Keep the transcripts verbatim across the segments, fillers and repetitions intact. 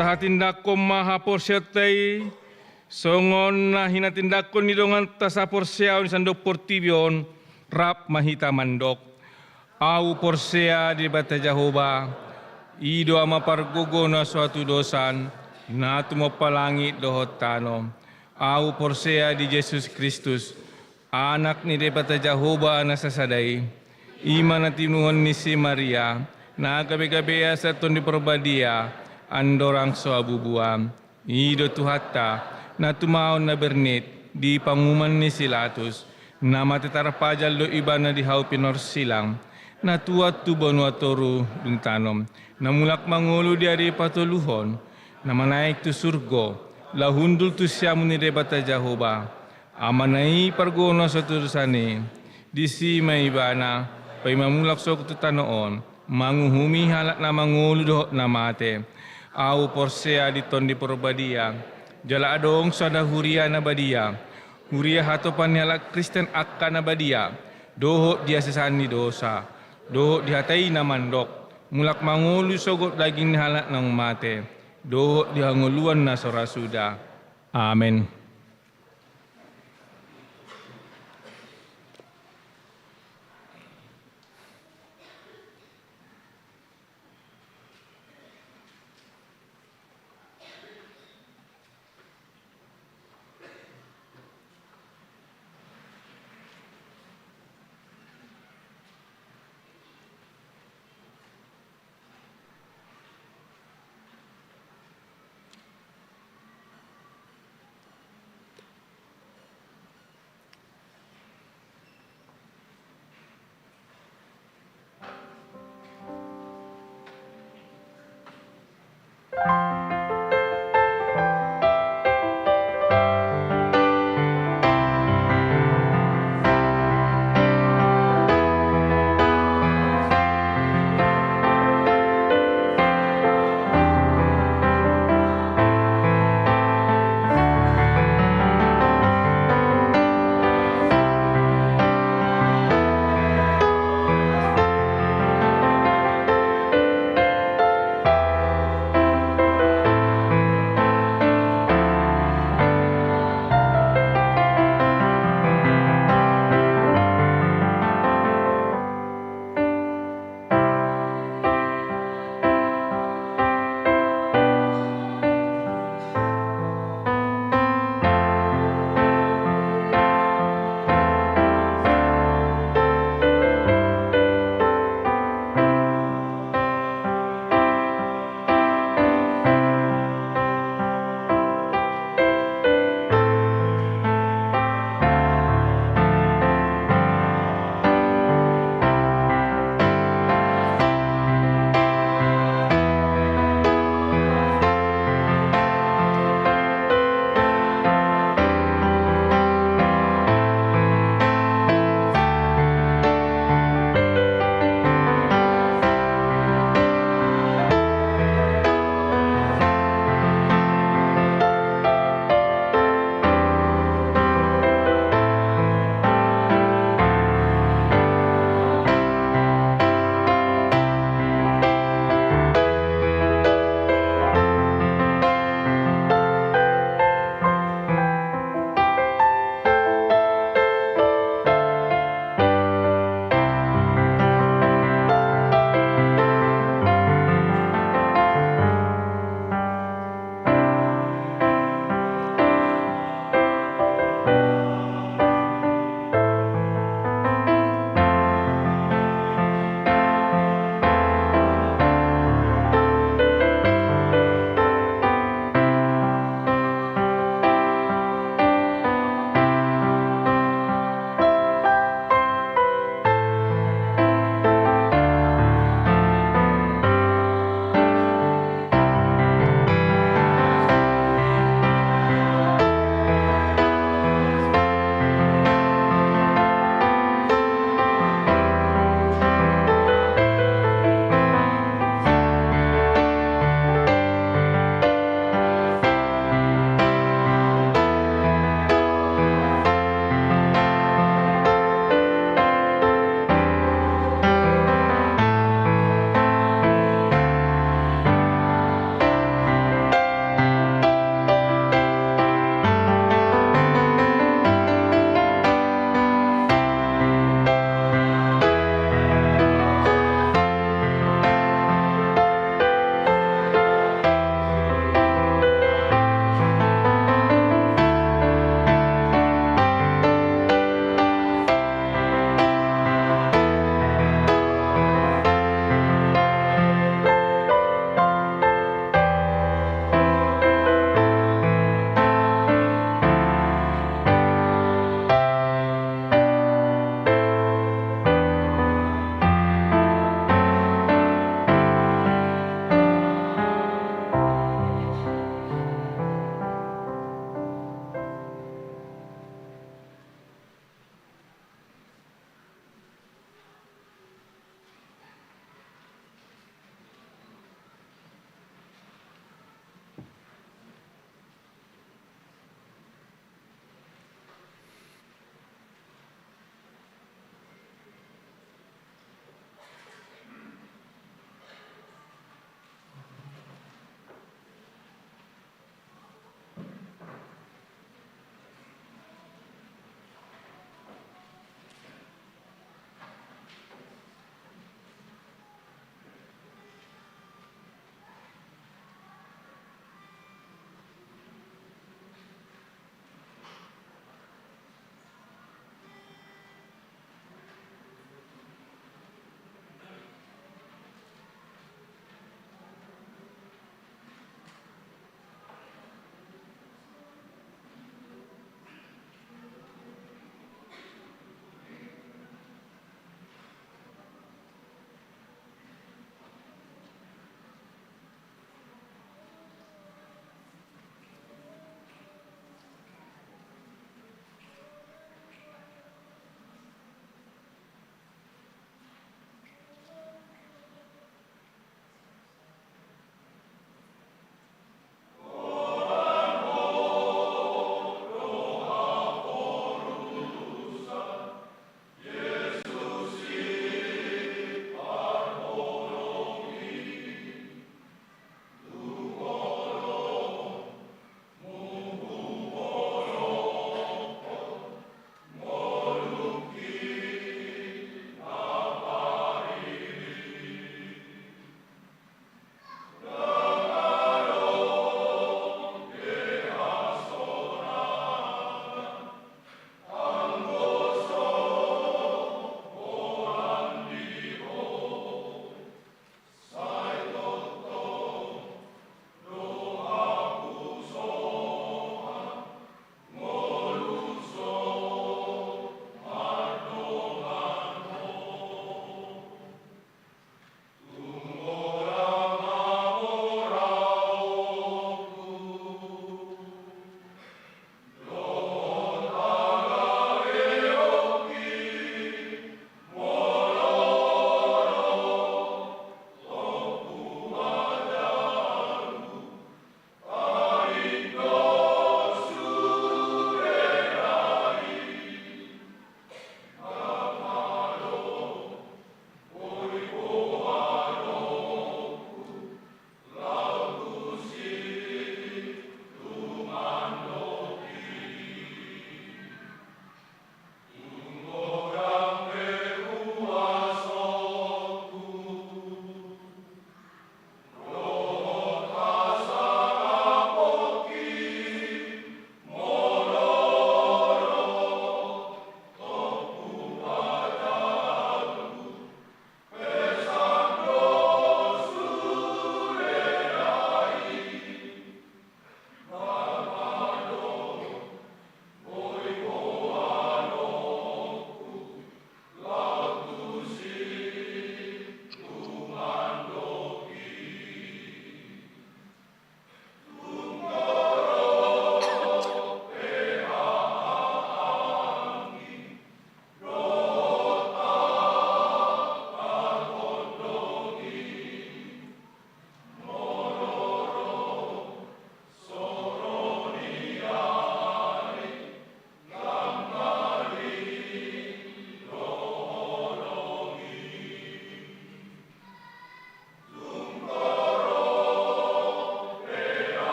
Tahatindangkon ma haporseaonta i, songon na hinatindangkon ni donganta saporseaon di sandok portibi on, rap ma hita mandok: Ahu porsea di Debata Jahowa, i do Ama pargogo na so hatudosan, na tumompa langit dohot tano. Ahu porsea di Jesus Kristus, Anak ni Debata Jahowa na sasada i, i ma na tinubuhon ni si Maria, na gabe-gabe asa Tondi Porbadia, andorang so habua-bua. I do Tuhanta, na tumaon na bernit di panguhuman ni si Latus, na mate tarpajal do Ibana di hau pinorsilang, na tuat tu banua toru dung tano, na mulak mangolu di ari patoluhon, na manaek tu surgo, laho hundul tu siamun ni Debata Jahowa, Amana i pargogo na so hatudosan i. Disi ma Ibana, paima mulak sogot tu tano on, manguhumi halak na mangolu dohot na mate. Ahu porsea di Tondi Porbadia, jala adong sada huria na badia, huria hatopan ni halak Kristen angka na badia, dohot di hasesaan ni dosa, dohot di hata i na mandok: Mulak mangolu sogot daging ni halak naung mate, dohot di hangoluan na so ra suda. Amen.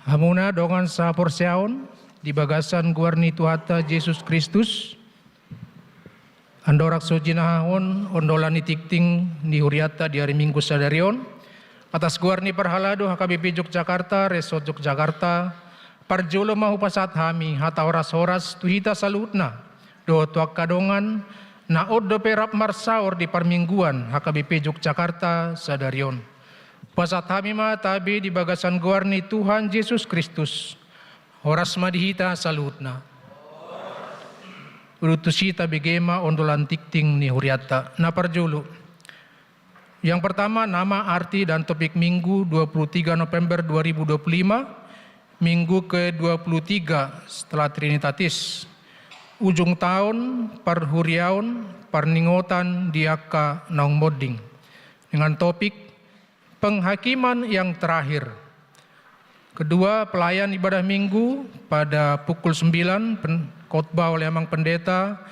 Hamuna dongan sahaporseaon di bagasan goar ni Tuhanta Jesus Kristus, andorang so jinahahon ondolan ni tingting ni hurianta di ari Minggu sadari on, atas goar ni parhalado H K B P Yogyakarta, Resort Yogyakarta, parjolo ma hupasahat hami hata horas-horas tu hita saluhutna, dohot tu angka dongan na on dope rap marsaor di parmingguan H K B P Yogyakarta sadari on. Hupasahat hami ma tabe di bagasan goar ni Tuhan Jesus Kristus. Horas ma di hita saluhutna. Udutus hita bege ma ondolan tingting ni hurianta. Na parjolo. Yang pertama, nama, arti, dan topik Minggu dua puluh tiga November dua ribu dua puluh lima, Minggu kedua puluh tiga setelah Trinitatis. Ujung taon, parhuriaon, parningotan di angka naung monding. Dengan topik, Penghakiman yang terakhir. Kedua, pelayan ibadah Minggu pada pukul sembilan, pen-, khotbah oleh Amang Pendeta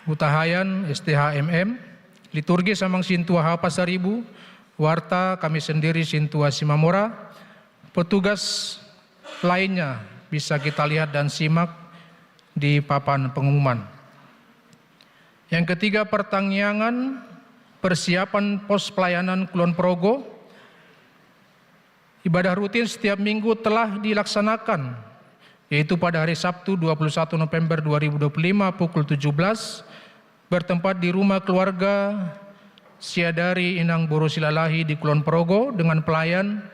Hutahaean, S T H M M, liturgis Amang Sintua Hapasaribu, warta kami sendiri Sintua Simamora, petugas lainnya bisa kita lihat dan simak di papan pengumuman. Yang ketiga, pertangiangan persiapan pos pelayanan Kulon Progo. Ibadah rutin setiap minggu telah dilaksanakan, yaitu pada hari Sabtu dua puluh satu November dua ribu dua puluh lima pukul tujuh belas, bertempat di rumah keluarga Siadari Inang Boru Silalahi di Kulon Progo dengan pelayan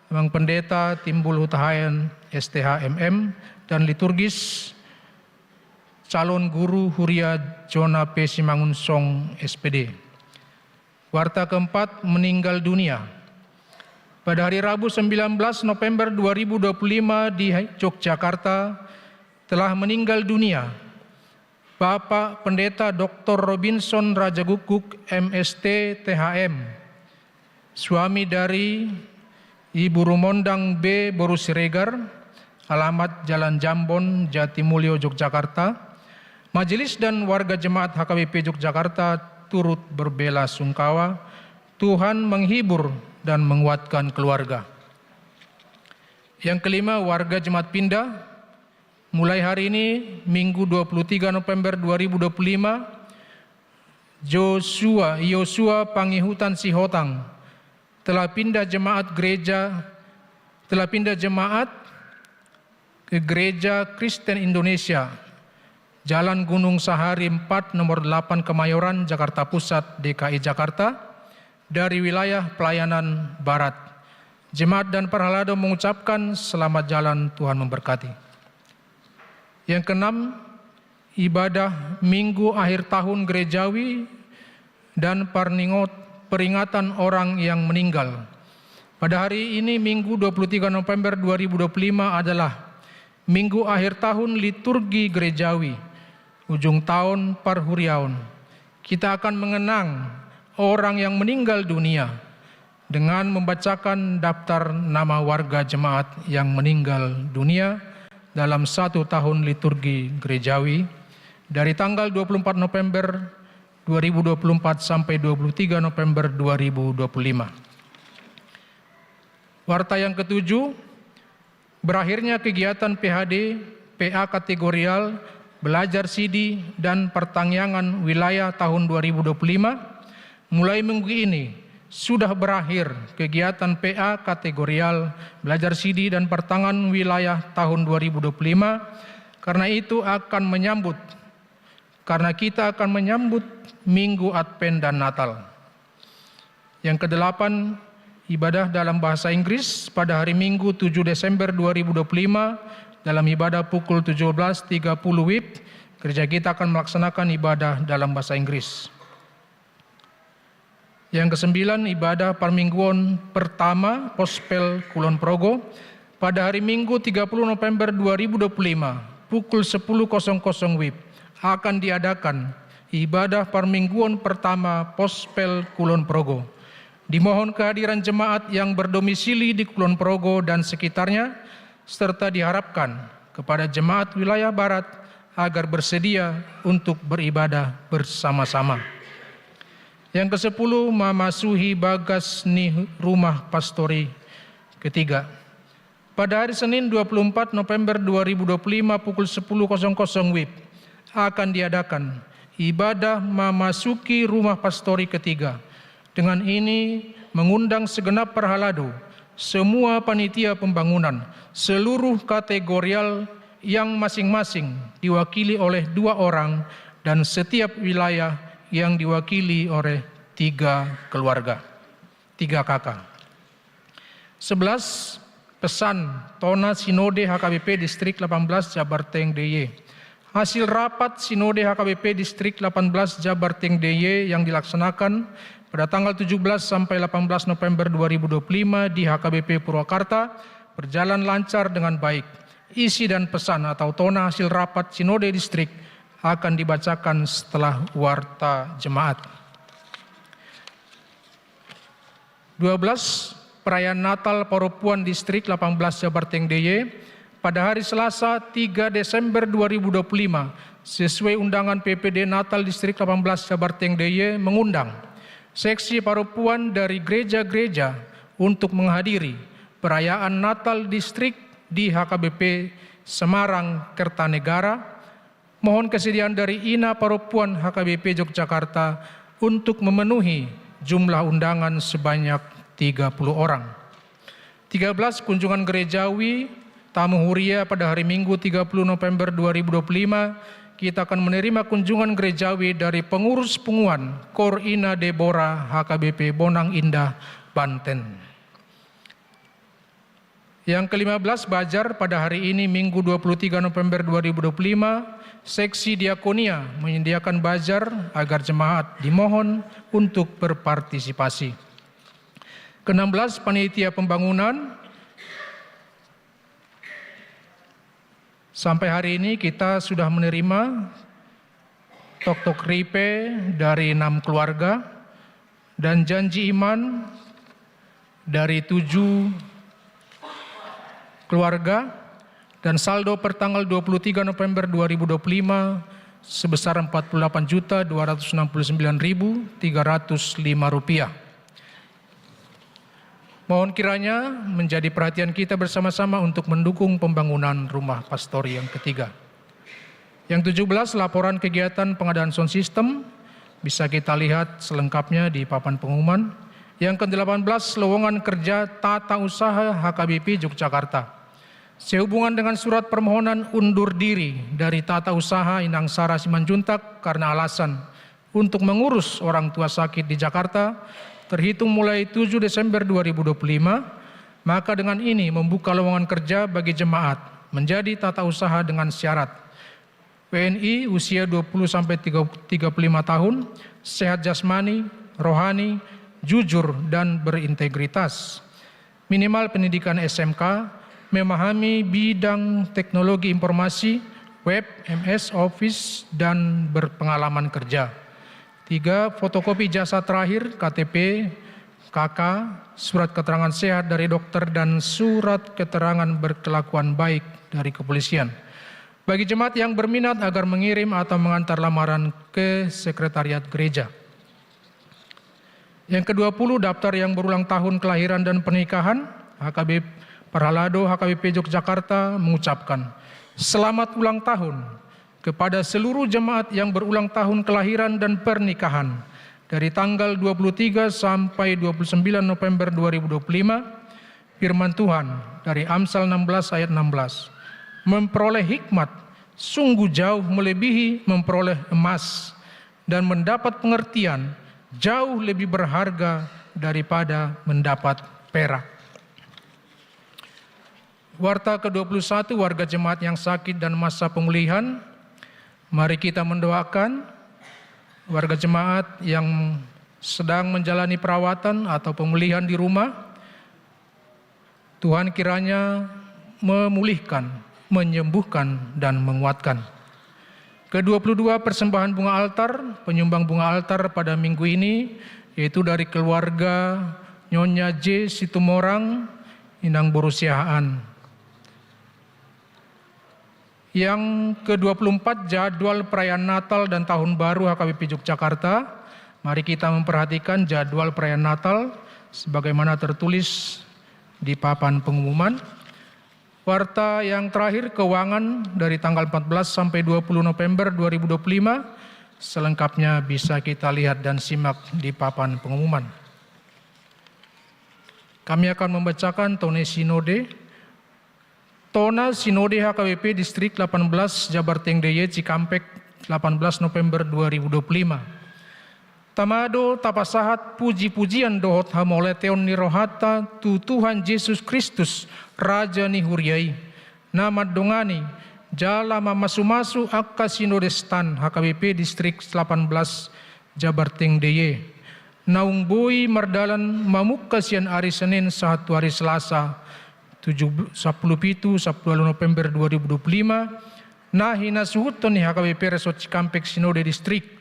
Amang Pendeta Timbul Hutahaean, S T H M M, dan liturgis calon guru Huria Jona P Simangunsong, S P D. Warta keempat, meninggal dunia. Pada hari Rabu sembilan belas November dua ribu dua puluh lima di Yogyakarta telah meninggal dunia Bapak Pendeta Doktor Robinson Rajagukguk, M S T, T H M, suami dari Ibu Rumondang B Boru Siregar, alamat Jalan Jambon, Jatimulyo, Yogyakarta. Majelis dan warga jemaat H K B P Yogyakarta turut berbela sungkawa. Tuhan menghibur dan menguatkan keluarga. Yang kelima, warga jemaat pindah. Mulai hari ini, Minggu dua puluh tiga November dua ribu dua puluh lima, Joshua, Yosua Pangihutan Sihotang telah pindah jemaat gereja, telah pindah jemaat ke Gereja Kristen Indonesia, Jalan Gunung Sahari empat, nomor delapan, Kemayoran, Jakarta Pusat, D K I Jakarta, dari wilayah pelayanan Barat. Jemaat dan parhalado mengucapkan selamat jalan, Tuhan memberkati. Yang keenam, ibadah Minggu akhir tahun gerejawi dan parningot-, peringatan orang yang meninggal. Pada hari ini, Minggu dua puluh tiga November dua ribu dua puluh lima, adalah Minggu akhir tahun liturgi gerejawi, ujung tahun parhuriaon. Kita akan mengenang orang yang meninggal dunia dengan membacakan daftar nama warga jemaat yang meninggal dunia dalam satu tahun liturgi gerejawi, dari tanggal dua puluh empat November dua ribu dua puluh empat sampai dua puluh tiga November dua ribu dua puluh lima. Warta yang ketujuh, berakhirnya kegiatan P H D, P A kategorial, belajar sidi, dan partangiangan wilayah tahun dua ribu dua puluh lima. Mulai minggu ini, sudah berakhir kegiatan P A kategorial, belajar sidi, dan partangiangan wilayah tahun dua ribu dua puluh lima. Karena itu akan menyambut, karena kita akan menyambut Minggu Advent dan Natal. Yang kedelapan, ibadah dalam bahasa Inggris pada hari Minggu tujuh Desember dua ribu dua puluh lima dalam ibadah pukul tujuh belas tiga puluh W I B. Gereja kita akan melaksanakan ibadah dalam bahasa Inggris. Yang kesembilan, ibadah parmingguon pertama Pospel Kulon Progo pada hari Minggu tiga puluh November dua ribu dua puluh lima pukul sepuluh kosong kosong W I B akan diadakan ibadah parmingguon pertama Pospel Kulon Progo. Dimohon kehadiran jemaat yang berdomisili di Kulon Progo dan sekitarnya, serta diharapkan kepada jemaat wilayah Barat agar bersedia untuk beribadah bersama-sama. Yang kesepuluh, mamasuhi bagas ni rumah pastori ketiga. Pada hari Senin dua puluh empat November dua ribu dua puluh lima pukul sepuluh kosong kosong W I B akan diadakan ibadah memasuki rumah pastori ketiga. Dengan ini mengundang segenap parhalado, semua panitia pembangunan, seluruh kategorial yang masing-masing diwakili oleh dua orang dan setiap wilayah yang diwakili oleh tiga keluarga, tiga K K. Sebelas, pesan Tona Sinode H K B P Distrik delapan belas Jabarteng D I Y. Hasil rapat Sinode H K B P Distrik delapan belas Jabarteng D I Y yang dilaksanakan pada tanggal tujuh belas sampai delapan belas November dua ribu dua puluh lima di H K B P Purwakarta berjalan lancar dengan baik. Isi dan pesan atau tona hasil rapat Sinode Distrik akan dibacakan setelah warta jemaat. Dua belas, perayaan Natal Parompuan Distrik delapan belas Jabarteng D I Y pada hari Selasa tiga Desember dua ribu dua puluh lima, sesuai undangan P P D Natal Distrik delapan belas Jabarteng D I Y mengundang seksi parompuan dari gereja-gereja untuk menghadiri perayaan Natal Distrik di H K B P Semarang Kertanegara, mohon kesediaan dari Ina Parompuan H K B P Yogyakarta untuk memenuhi jumlah undangan sebanyak tiga puluh orang. Tiga belas, kunjungan gerejawi tamu huria pada hari Minggu tiga puluh November dua ribu dua puluh lima, kita akan menerima kunjungan gerejawi dari pengurus punguan Kor Ina Debora H K B P Bonang Indah, Banten. Yang kelima belas, bazar pada hari ini, Minggu dua puluh tiga November dua ribu dua puluh lima, seksi diakonia menyediakan bazar agar jemaat dimohon untuk berpartisipasi. Keenam belas, panitia pembangunan. Sampai hari ini kita sudah menerima toktok ripe dari enam keluarga dan janji iman dari tujuh keluarga, dan saldo per tanggal dua puluh tiga November dua ribu dua puluh lima sebesar empat puluh delapan juta dua ratus enam puluh sembilan ribu tiga ratus lima rupiah. Mohon kiranya menjadi perhatian kita bersama-sama untuk mendukung pembangunan rumah pastori yang ketiga. Yang tujuh belas, laporan kegiatan pengadaan sound system, bisa kita lihat selengkapnya di papan pengumuman. Yang kedelapan belas, lowongan kerja tata usaha H K B P Yogyakarta. Sehubungan dengan surat permohonan undur diri dari tata usaha Inang Sara Simanjuntak karena alasan untuk mengurus orang tua sakit di Jakarta, terhitung mulai tujuh Desember dua ribu dua puluh lima, maka dengan ini membuka lowongan kerja bagi jemaat menjadi tata usaha dengan syarat: W N I, usia dua puluh sampai tiga puluh lima tahun, sehat jasmani, rohani, jujur, dan berintegritas. Minimal pendidikan S M K, memahami bidang teknologi informasi, web, M S Office, dan berpengalaman kerja. Tiga, fotokopi ijazah terakhir, K T P, K K, surat keterangan sehat dari dokter, dan surat keterangan berkelakuan baik dari kepolisian. Bagi jemaat yang berminat agar mengirim atau mengantar lamaran ke sekretariat gereja. Yang kedua puluh, daftar yang berulang tahun kelahiran dan pernikahan. H K B, Parhalado H K B P Yogyakarta mengucapkan selamat ulang tahun kepada seluruh jemaat yang berulang tahun kelahiran dan pernikahan dari tanggal dua puluh tiga sampai dua puluh sembilan November dua ribu dua puluh lima. Firman Tuhan dari Amsal enam belas ayat enam belas, "Memperoleh hikmat sungguh jauh melebihi memperoleh emas, dan mendapat pengertian jauh lebih berharga daripada mendapat perak." Warta kedua puluh satu, warga jemaat yang sakit dan masa pemulihan. Mari kita mendoakan warga jemaat yang sedang menjalani perawatan atau pemulihan di rumah. Tuhan kiranya memulihkan, menyembuhkan, dan menguatkan. Kedua puluh dua, persembahan bunga altar, penyumbang bunga altar pada minggu ini, yaitu dari keluarga Nyonya J Situmorang, Inang Boru Siahaan. Yang kedua puluh empat, jadwal perayaan Natal dan Tahun Baru H K B P Yogyakarta. Mari kita memperhatikan jadwal perayaan Natal sebagaimana tertulis di papan pengumuman. Warta yang terakhir, keuangan dari tanggal empat belas sampai dua puluh November dua ribu dua puluh lima, selengkapnya bisa kita lihat dan simak di papan pengumuman. Kami akan membacakan tone sinode. Tona Sinode H K B P Distrik delapan belas Jabar Tengdeye Cikampek, delapan belas November dua ribu dua puluh lima. Tama do tapasahat puji-pujian dohot hamauliateon ni rohanta tu Tuhan Jesus Kristus, Raja ni huria i, na mandongani jala mamasu-masu angka sinodestan H K B P Distrik delapan belas Jabar Tengdeye, naung boi mardalan mamungka sian ari Senin sahat tu ari Selasa, tujuh, sampulu pitu, sampulu ualu November dua ribu dua puluh lima, na hinasuhuton ni H K B P Resort Cikampek Sinode Distrik.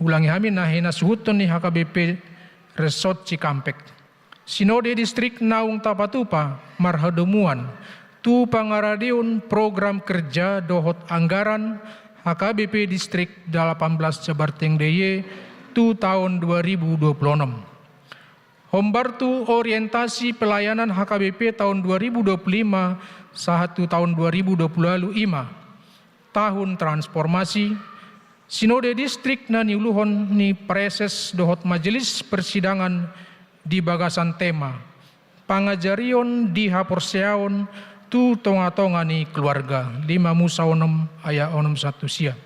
Ulangi hami, na hinasuhuton ni H K B P Resort Cikampek. Sinode Distrik naung tapatupa marhadomuan tu pangaradeon program kerja dohot anggaran H K B P Distrik delapan belas Jabar Tengdeye tu taon dua ribu dua puluh enam. Hombar tu orientasi pelayanan H K B P taon dua ribu dua puluh lima sahat tu taon dua ribu dua puluh ualu, i ma tahun transformasi, Sinode Distrik na niuluhon ni Praeses dohot Majelis Persidangan di bagasan tema pangajarion di haporseaon tu tonga-tonga ni keluarga, lima Musa onom ayat onom sahat tu sia.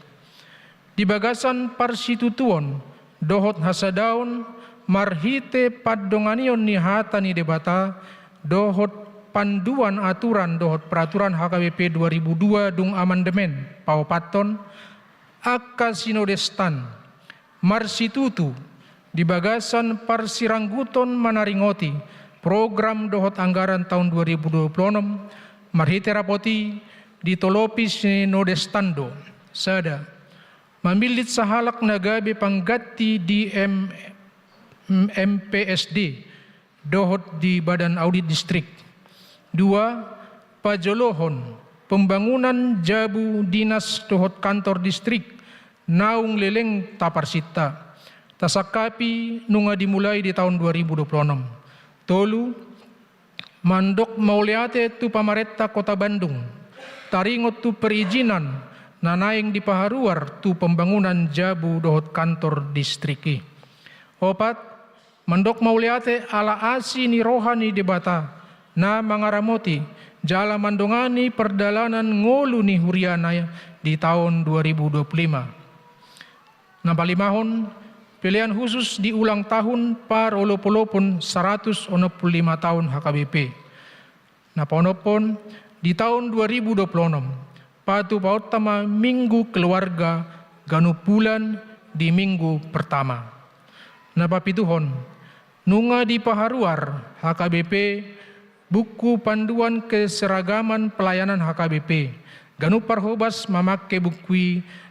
Di bagasan parsitutuon dohot hasadaon marhite pandonganion ni hata ni Debata dohot panduan aturan dohot peraturan H K B P dua ribu dua dung amandemen paopathon, angka sinodestan marsitutu di bagasan parsirangguton manaringoti program dohot anggaran taon dua ribu dua puluh enam marhite rapot i ditolopi sinodestan do: sada, mamillit sahalak na gabe pangganti di M-, M P S D dohot di Badan Audit Distrik. Dua, pajolohon pembangunan jabu dinas dohot kantor distrik naung leleng taparsinta, tasangkapi nunga dimulai di taon dua ribu dua puluh enam. Tolu, mandok mauliate tu pamarenta Kota Bandung taringot tu perizinan na naeng dipaharuar tu pembangunan jabu dohot kantor distrik i. Opat, mandok mauliate ala asi ni roha ni Debata na mangaramoti jala mandongani pardalanan ngolu ni huriana di taon dua ribu dua puluh lima. Na palimahon, pelean husus di ulang tahun parolopolopon saratus onom pulu lima taon H K B P. Na paonomhon, di taon dua ribu dua puluh enam, patupaonta ma Minggu Keluarga ganup bulan di minggu pertama. Na papituhon, nunga dipaharuar H K B P buku panduan keseragaman pelayanan H K B P. Ganup parhobas mamangke buku i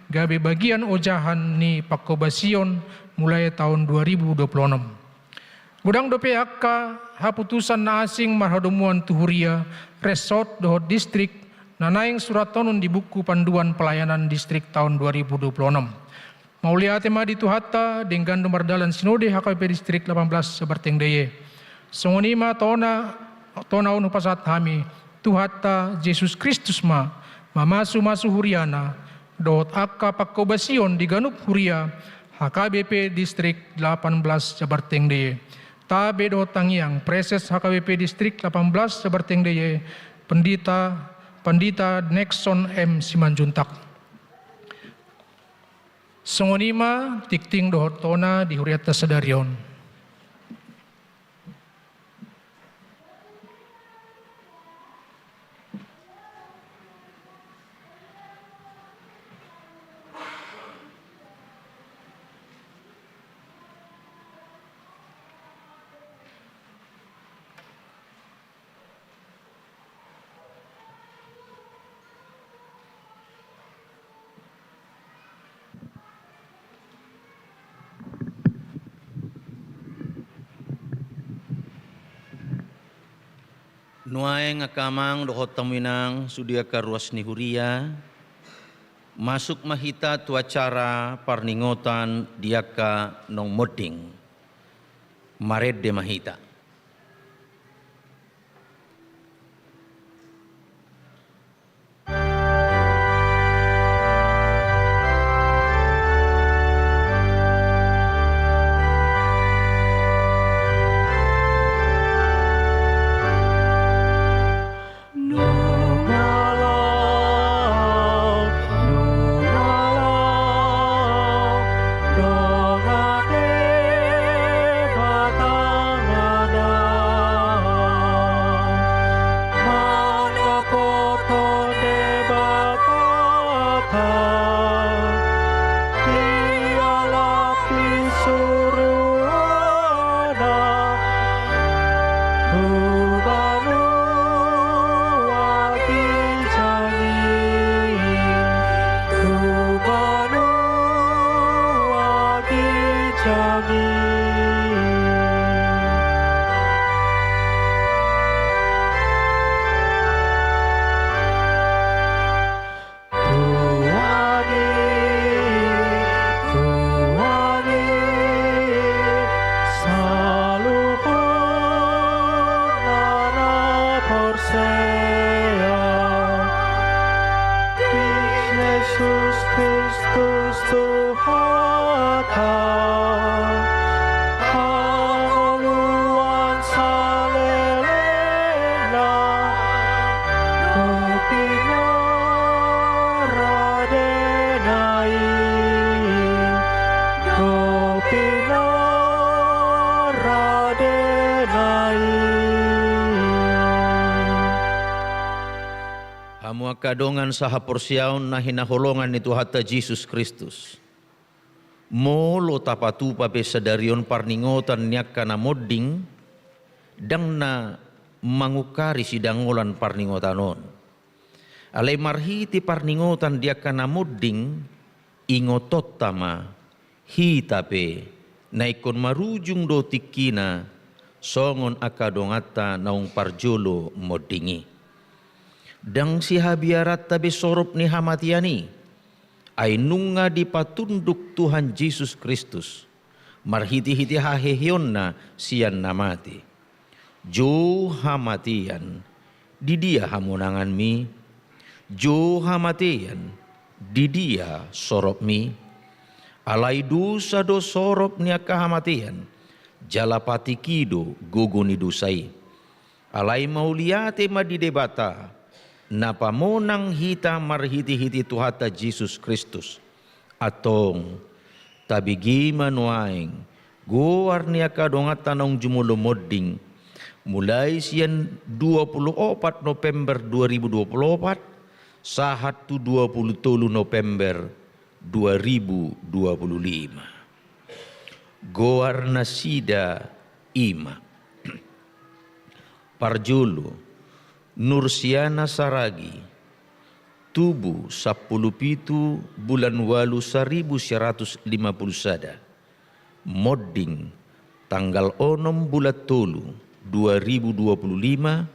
gabe bagian ojahan ni panghobasion mulai taon dua ribu dua puluh enam. Godang dope angka haputusan na asing marhadomuan tu huria, resort dohot distrik na naeng surathon di buku panduan pelayanan distrik taon dua ribu dua puluh enam. Mauliate ma di Tuhanta, denggan do mardalan sinode H K B P Distrik delapan belas Jabar Tengdeye. Songon i ma tona, tona on hupasahat hami, Tuhanta Jesus Kristus ma mamasu-masu huriana dohot angka panghobasion di ganup huria H K B P Distrik delapan belas Jabar Tengdeye. Tabe dohot tangiang, Praeses H K B P Distrik delapan belas Jabar Tengdeye, Pendeta, Pandita Nexon M Simanjuntak. Songon i ma tingting dohot tona di hurianta sadari on. Nuaeng angka amang dohot hamu inang sude angka ruas ni huria, masuk ma hita tu acara parningotan di angka naung monding. Marende ma hita. Tuhan i, Tuhan i, saluhutna na porsea di Jesus Kristus Tuhanta, hangoluan saleleng na dohot pinaradena i, dohot pinaradena i. Hamu angka dongan sahaporseaon na hinaholongan ni Tuhanta Jesus Kristus. Molo tapatupa pe sadari on parningotan ni angka na monding, ndang na mangungkari sidaolan parningotan on. Alai marhite parningotan di angka na monding, ingotonta ma hita pe na ingkon marujung do tingkina songon angka donganta naung parjolo monding i. Ndang sihabiaranta be sorop ni hamatean i, ai nunga dipatunduk Tuhan Jesus Kristus marhitehite haheheonna sian na mate. Jo hamatean, di dia hamonanganmi? Jo hamatean, di dia soropmi? Alai dosa do sorop ni angka hamatean, jala patik i do gogo ni dosa i. Alai mauliate ma di Debata, na pamonang hita marhitehite Tuhanta Jesus Kristus. Antong, tabege ma nuaeng goar ni angka donganta naung jumolo monding, mulai sian dua puluh opat November dua ribu dua puluh opat sahat tu dua puluh tolu November dua ribu dua puluh lima. Goar nasida i ma: Parjolo, Nursiana Saragi, tubu sampulu pitu bulan ualu saribu sia ratus lima pulu sada, monding tanggal onom bulan tolu dua ribu dua puluh lima,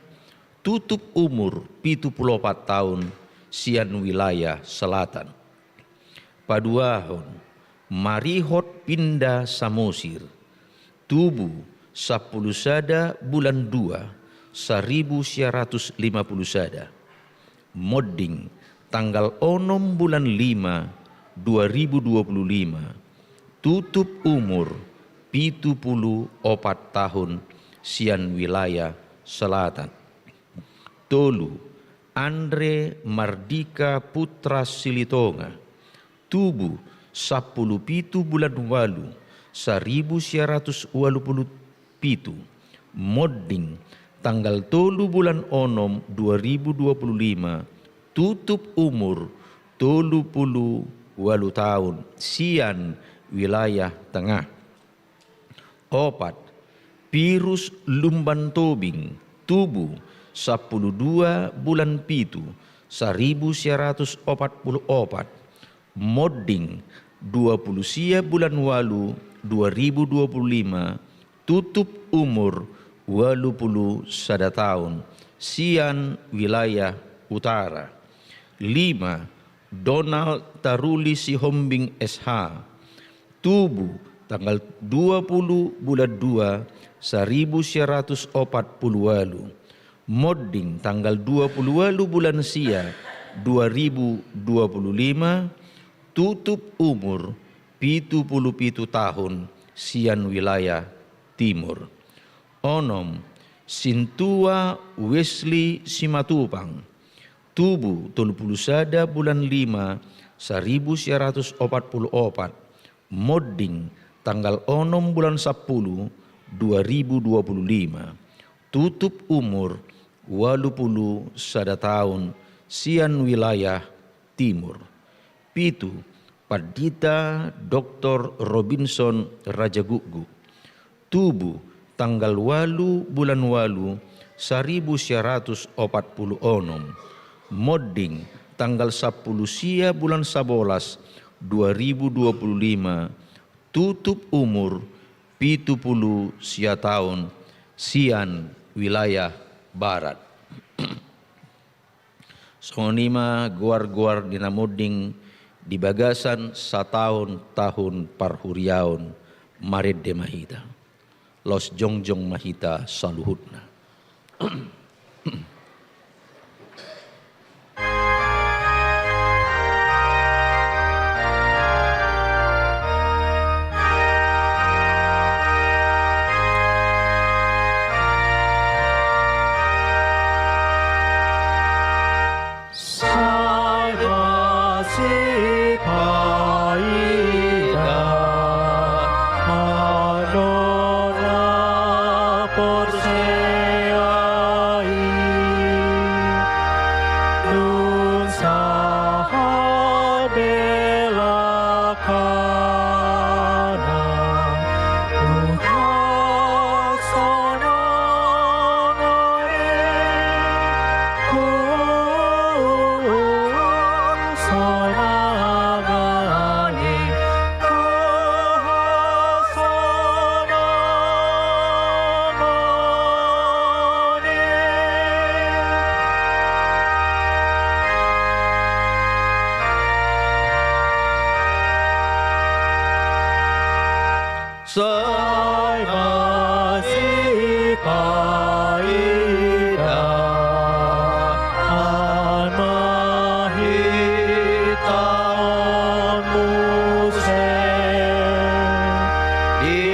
tutup umur pitu pulu opat taon, sian wilayah selatan. Paduahon, Marihot Pinda Samosir, tubu sampulu sada bulan dua saribu sia ratus lima pulu sada, monding tanggal onom bulan lima dua ribu dua puluh lima, tutup umur pitu pulu opat taon, sian wilayah selatan. Tolu, Andre Mardika Putra Silitonga, tubu sampulu pitu bulan ualu saribu sia ratus ualu pulu pitu, monding tanggal tolu bulan onom dua ribu dua puluh lima, tutup umur tolu pulu ualu taon, sian wilayah tengah. Opat, Pirus Lumban Tobing, tubu sampulu dua bulan pitu saribu sia ratus opat pulu opat, monding dua pulu sia bulan ualu dua ribu dua pulu lima, tutup umur ualu pulu sada taon, sian wilayah utara. Lima, Donald Taruli Sihombing S H, tubu tanggal dua pulu bulan dua saribu sia ratus opat pulu ualu, monding tanggal dua pulu ualu bulan sia dua ribu dua pulu lima, tutup umur pitu pulu pitu taon, sian wilayah timur. Onom, Sintua Wesley Simatupang, tubu tolu pulu sada bulan lima saribu sia ratus opat pulu opat, monding tanggal onom bulan sampulu dua ribu dua puluh lima, tutup umur ualu pulu sada taon, sian wilayah timur. Pitu, Pandita Doktor Robinson Rajagukguk, tubu tanggal ualu bulan ualu saribu sia ratus opat pulu onom, monding tanggal sampulu sia bulan sabolas dua ribu dua puluh lima, tutup umur pitu pulu sia taon sian wilayah Barat. Songon i ma goar-goar ni na monding di bagasan sataon tahun parhuriaon. Marende ma hita. Laos jongjong ma hita saluhutna. Sai ma sipaida, adong na porsea i, dung sahat belakana, Tuhan sonang. Sai ma sipaida, an ma hita on muse di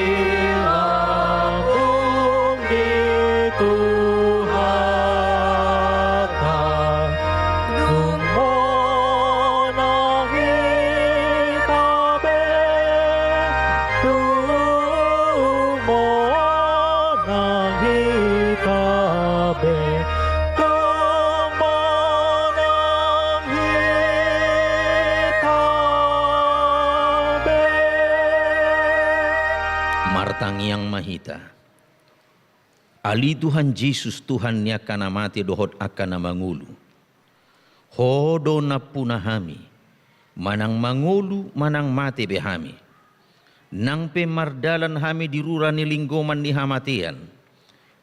lambung ni Tuhanta. Dung monang hita be, dung monang hita be, dung monang hita be. Martangiang ma hita. Ale Tuhan Jesus, Tuhan ni angka na mate dohot angka na mangolu. Ho do nampuna hami, manang mangolu manang mate be hami. Nang pe mardalan hami di rura ni linggoman ni hamatean,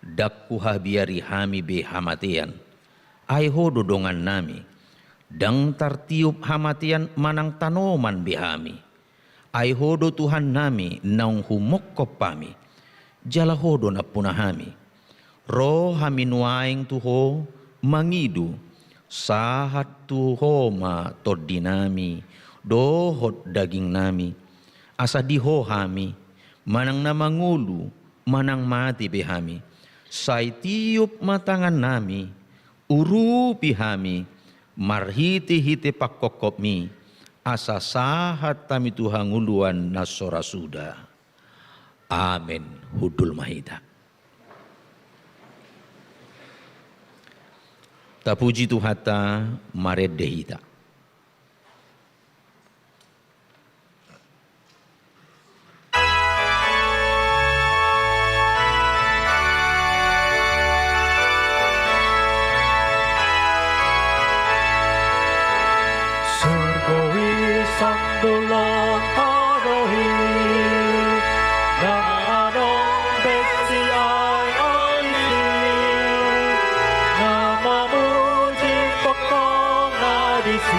ndang huhabiari hami be hamatean. Ai Ho do dongannami, ndang tartiop hamatean manang tanoman be hami. Ai Ho do Tuhannami naung humongkop hami, jala Ho do nampuna hami. Ro hami nuaeng tu Ho mangido, sahat tu Ho ma tondinami dohot dagingnami, asa di Ho hami, manang na mangolu manang mate be hami, sai tiop ma tangannami, urupi hami marhitehite pangkopkopmi, asa sahat hami tu hangoluan na so ra suda. Amen. Hundul ma hita. Tapuji Tuhanta, marende hita. Surgo i, sandok lohot i, ndang adong be sian disi, na mamuji tongtong na disi.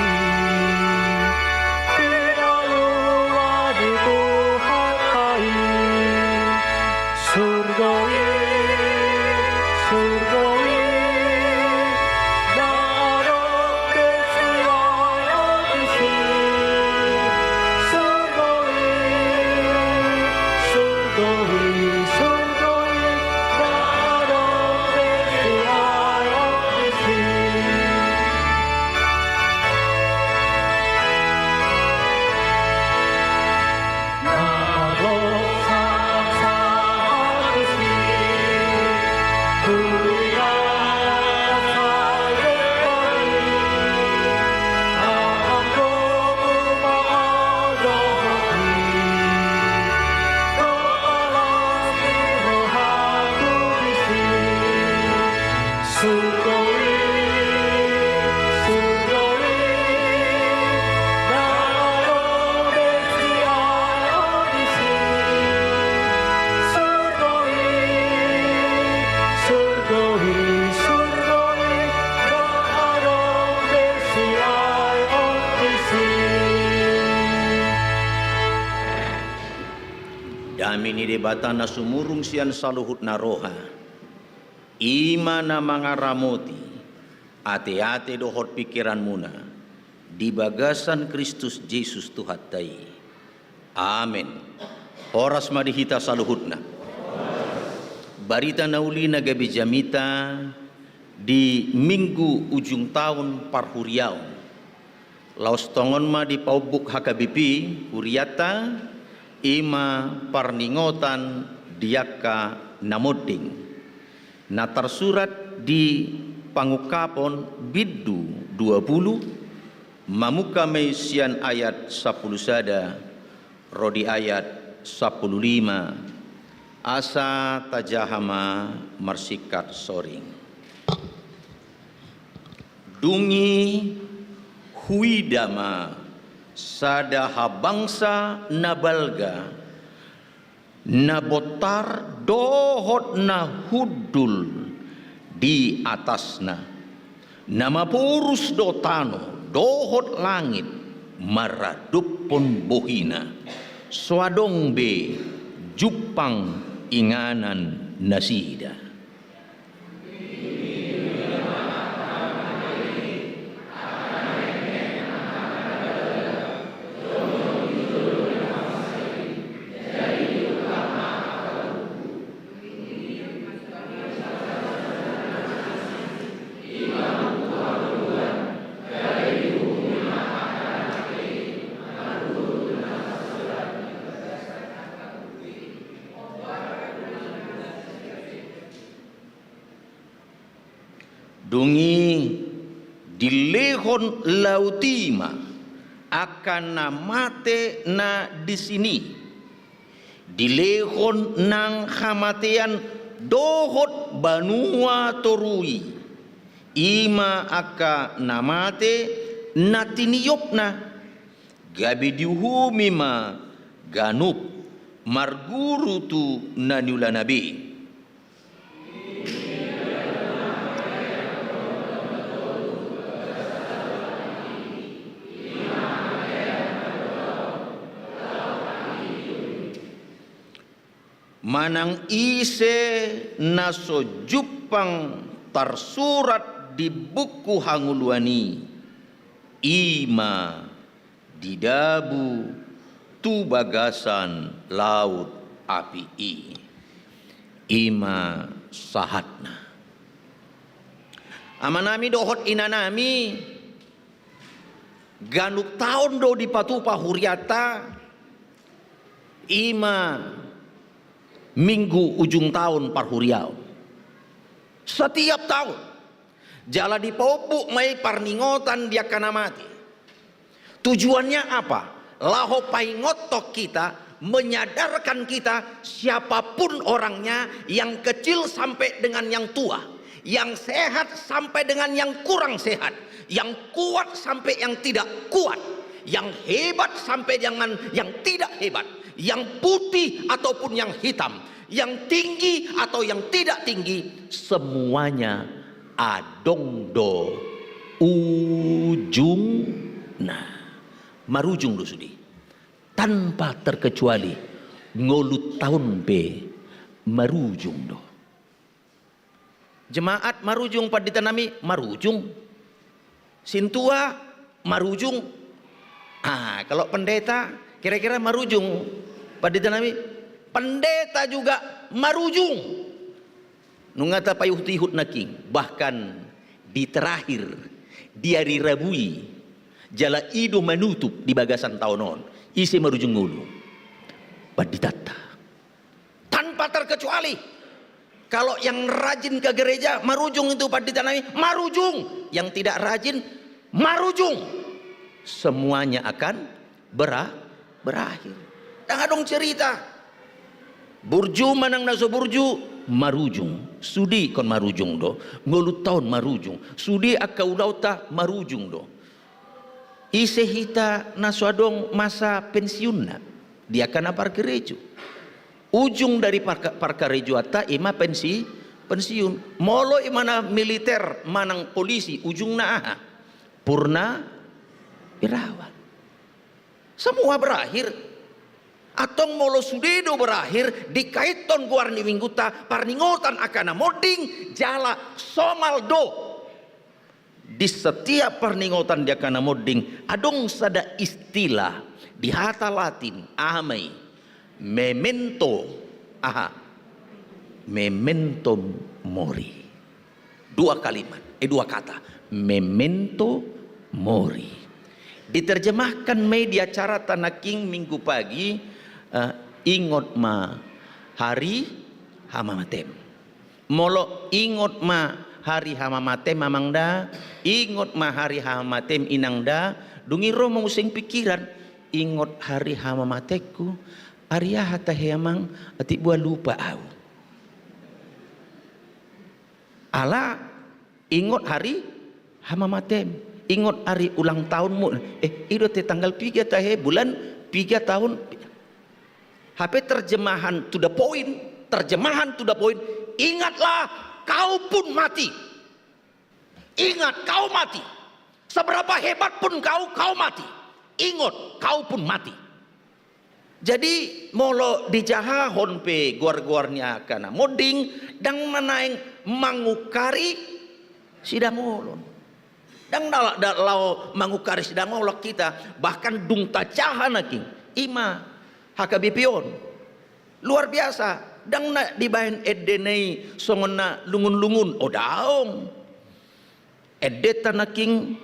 Dame ni Debata na sumurung sian saluhut na roha, i ma na mangaramoti ateate dohot pingkiranmuna di bagasan Kristus Jesus Tuhanta i. Amen. Horas ma di hita saluhutna. Barita na uli na gabe jamita di Minggu ujung taon parhuriaon. Laos tongon ma dipaumbuk H K B P hurianta, i ma parningotan di angka na monding. Na tarsurat di Pangungkapon bindu dua pulu, mamungka ma i sian ayat sampulu sada ro di ayat sampulu lima, asa tajaha ma marsingkat soring. Dung i huida ma sada habangsa na balga, na bontar dohot na hundul di atasna. Na maporus do tano dohot langit maradophon bohina. So adong be jumpang inganan nasida. Dung i dilehon laut i ma angka na mate na disi i. Dilehon nang hamatean dohot banua toru i, i ma angka na mate na tiniopna. Gabe diuhumi ma ganup marguru tu na niulana be. Manang ise na so jumpang tarsurat di buku hangoluan i, i ma didabu tu bagasan laut api i. I ma sahatna. Amanami dohot inanami, ganup taon do dipatupa hurianta, i ma Minggu ujung taon parhuriaon. Setiap taon. Jala dipaumbuk ma i parningotan di angka na mate. Tujuannya apa? Laho paingothon kita, menyadarkan kita, siapapun orangnya, yang kecil sampai dengan yang tua, yang sehat sampai dengan yang kurang sehat, yang kuat sampai yang tidak kuat, yang hebat sampai dengan yang tidak hebat, yang putih ataupun yang hitam, yang tinggi atau yang tidak tinggi, semuanya adong do ujungna. Marujung do sude. Tanpa terkecuali, ngolu taon pe marujung do. Jemaat marujung, panditanami marujung. Sintua marujung. Ah, kalau pendeta kira-kira marujung, panditanami? Pendeta juga marujung. Nunga tapaihut-ihut nangkin, bahkan di terakhir, di ari Rabu i, jala i do manutup di bagasan taon on, ise marujung ngolu? Panditanta. Tanpa terkecuali. Kalau yang rajin ke gereja, marujung itu panditanami, marujung. Yang tidak rajin, marujung. Semuanya akan bera-, berakhir. Ndang adong cerita. Burju manang na so burju, marujung. Sude ingkon marujung do. Ngolu taon marujung. Sude angka ulaonta marujung do. Ise hita na so adong masa pensiunna di angka na pargerejo? Ujung dari parka-, parkarejoanta i ma pensi-, pensiun. Molo i ma na militer manang polisi, ujungna aha? Purnawirawan. Semua berakhir. Antong molo sude do berakhir, dikaithon goar ni minggunta, parningotan angka na monding, jala somal do. Di setiap parningotan di angka na monding, adong sada istilah di hata Latin, aha ma i? Memento, aha? Memento mori. Dua kalimat, eh, dua kata. Memento mori. Diterjemahkan ma i di acaranta nangkin minggu pagi, eh, ingot ma hari hamamatem. Molo ingot ma hari hamamatem amang da, ingot ma hari hamamatem inang da, dung i ro muse pikiran, ingot hari hamamatenku, ari aha tahe amang, atik boha lupa au. Ala ingot hari hamamatem, ingot hari ulang tahunmu. Eh, i do te tanggal piga tahe, bulan piga, tahun. Hape terjemahan to the point, terjemahan to the point, ingatlah kau pun mati. Ingat, kau mati. Seberapa hebat pun kau, kau mati. Ingot, kau pun mati. Jadi, molo dijahahon pe goar-goar ni angka na monding, ndang na naeng mangungkari sidangolon. Ndang na la-, da-, laho mangungkari sidangolon hita, bahkan dung tajaha nangkin, i ma H K B P on. Luar biasa, ndang na dibaen endena i songon na lungun-lungun, o daong. Endenta nangkin,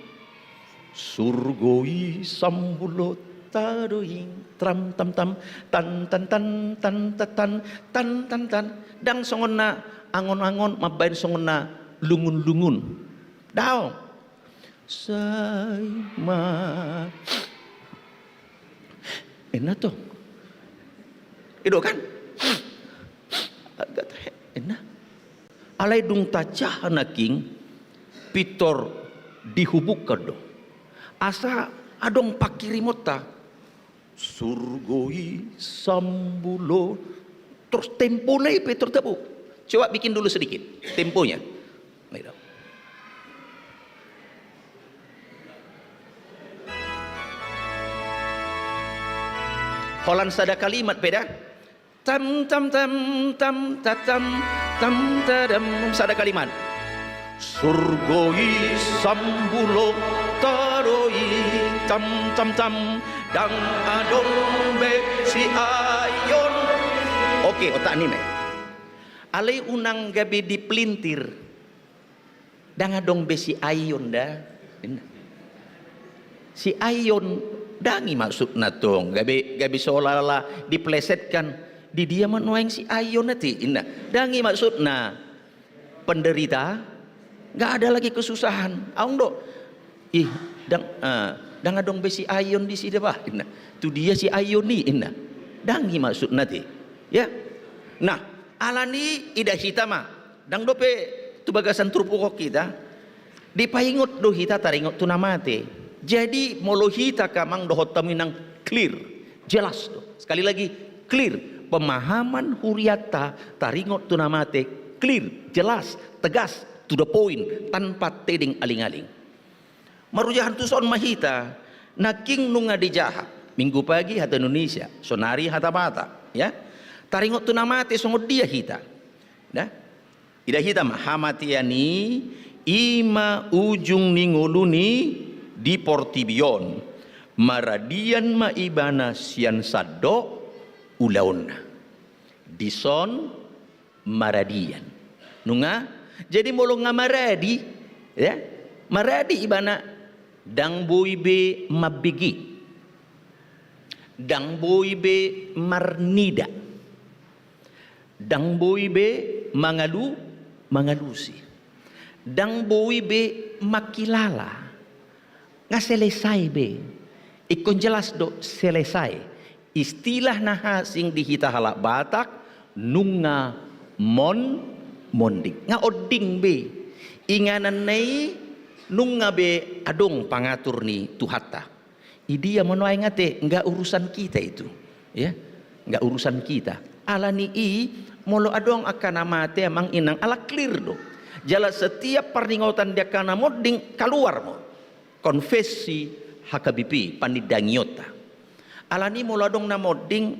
surgo i sambulo tado i, tram tam tam, tan tan tan, tan tan tan, tan tan tan. Ndang songon na angon-angon mambaen songon na lungun-lungun. Daong. Sai ma. Ena tong. I do kan? Agak tahe, ena. Alai dung tajaha nangkin, pintor dihubungkan do. Asa adong pangkirimonta. Surgo i sambulo. Terus tempona i pe tertebuk. Coba bikin dulu sedikit temponya. Nah, itu. Holan sada kalimat pe da. Tam tam tam tam tatam tam tadam, sada kalimat. Surgo i sambulo tado i tam tam tam, ndang adong be siaion. Oke, otak ni me. Alai unang gabe dipelintir. Ndang adong be siaion da. Siaion, ndang i maksudna tong. Gabe, gabe seolah-olah diplesetkan. Di dia ma nuaeng siaion ate, inna. Ndang i maksudna. Penderita, nggak ada lagi kesusahan. Adong do. Ih, ndang, eh, ndang adong be siaion disi da bah, inna. Tu dia siaion i, inna. Ndang i maksudna ate. Ya. Nah, alani i ida hita ma. Ndang dope tu bagasan turpuk on hita, dipaingot do hita taringot tu na mate. Jadi, molo hita angka amang dohot hamu inang, clear, jelas do. Sekali lagi, clear. Pemahaman hurianta taringot tu na mate, clear, jelas, tegas, to the point, tanpa tedeng aling-aling. Marujahan tu son ma hita, nangkin nunga dijaha, minggu pagi hata Indonesia, sonari hata Batak, ya. Taringot tu na mate songon dia hita. Nah, ida hita ma, hamatean i, i ma ujung ni ngoluna di portibi on. Maradian ma ibana sian sandok ulaonna. Dison maradian. Nunga, jadi molo nga maradi, ya, maradi ibana, ndang boi be mambege. Ndang boi be marnida. Ndang boi be mangalu-, mangalusi. Ndang boi be mangkilala. Nga selesai be. Ingkon jelas do selesai. Istilah na asing di hita halak Batak, nunga mon-, monding. Nga onding be. Ingananna i nunga be adong pangatur ni Tuhanta. I dia ma nuaeng ate, nggak urusan kita itu. Ya, nggak urusan kita. Alani i, molo adong angka na mate amang inang, ala clear do. Jala setiap parningotan di angka na monding, kaluar ma. Konfesi H K B P, panindangionta. Alani molo adong na monding,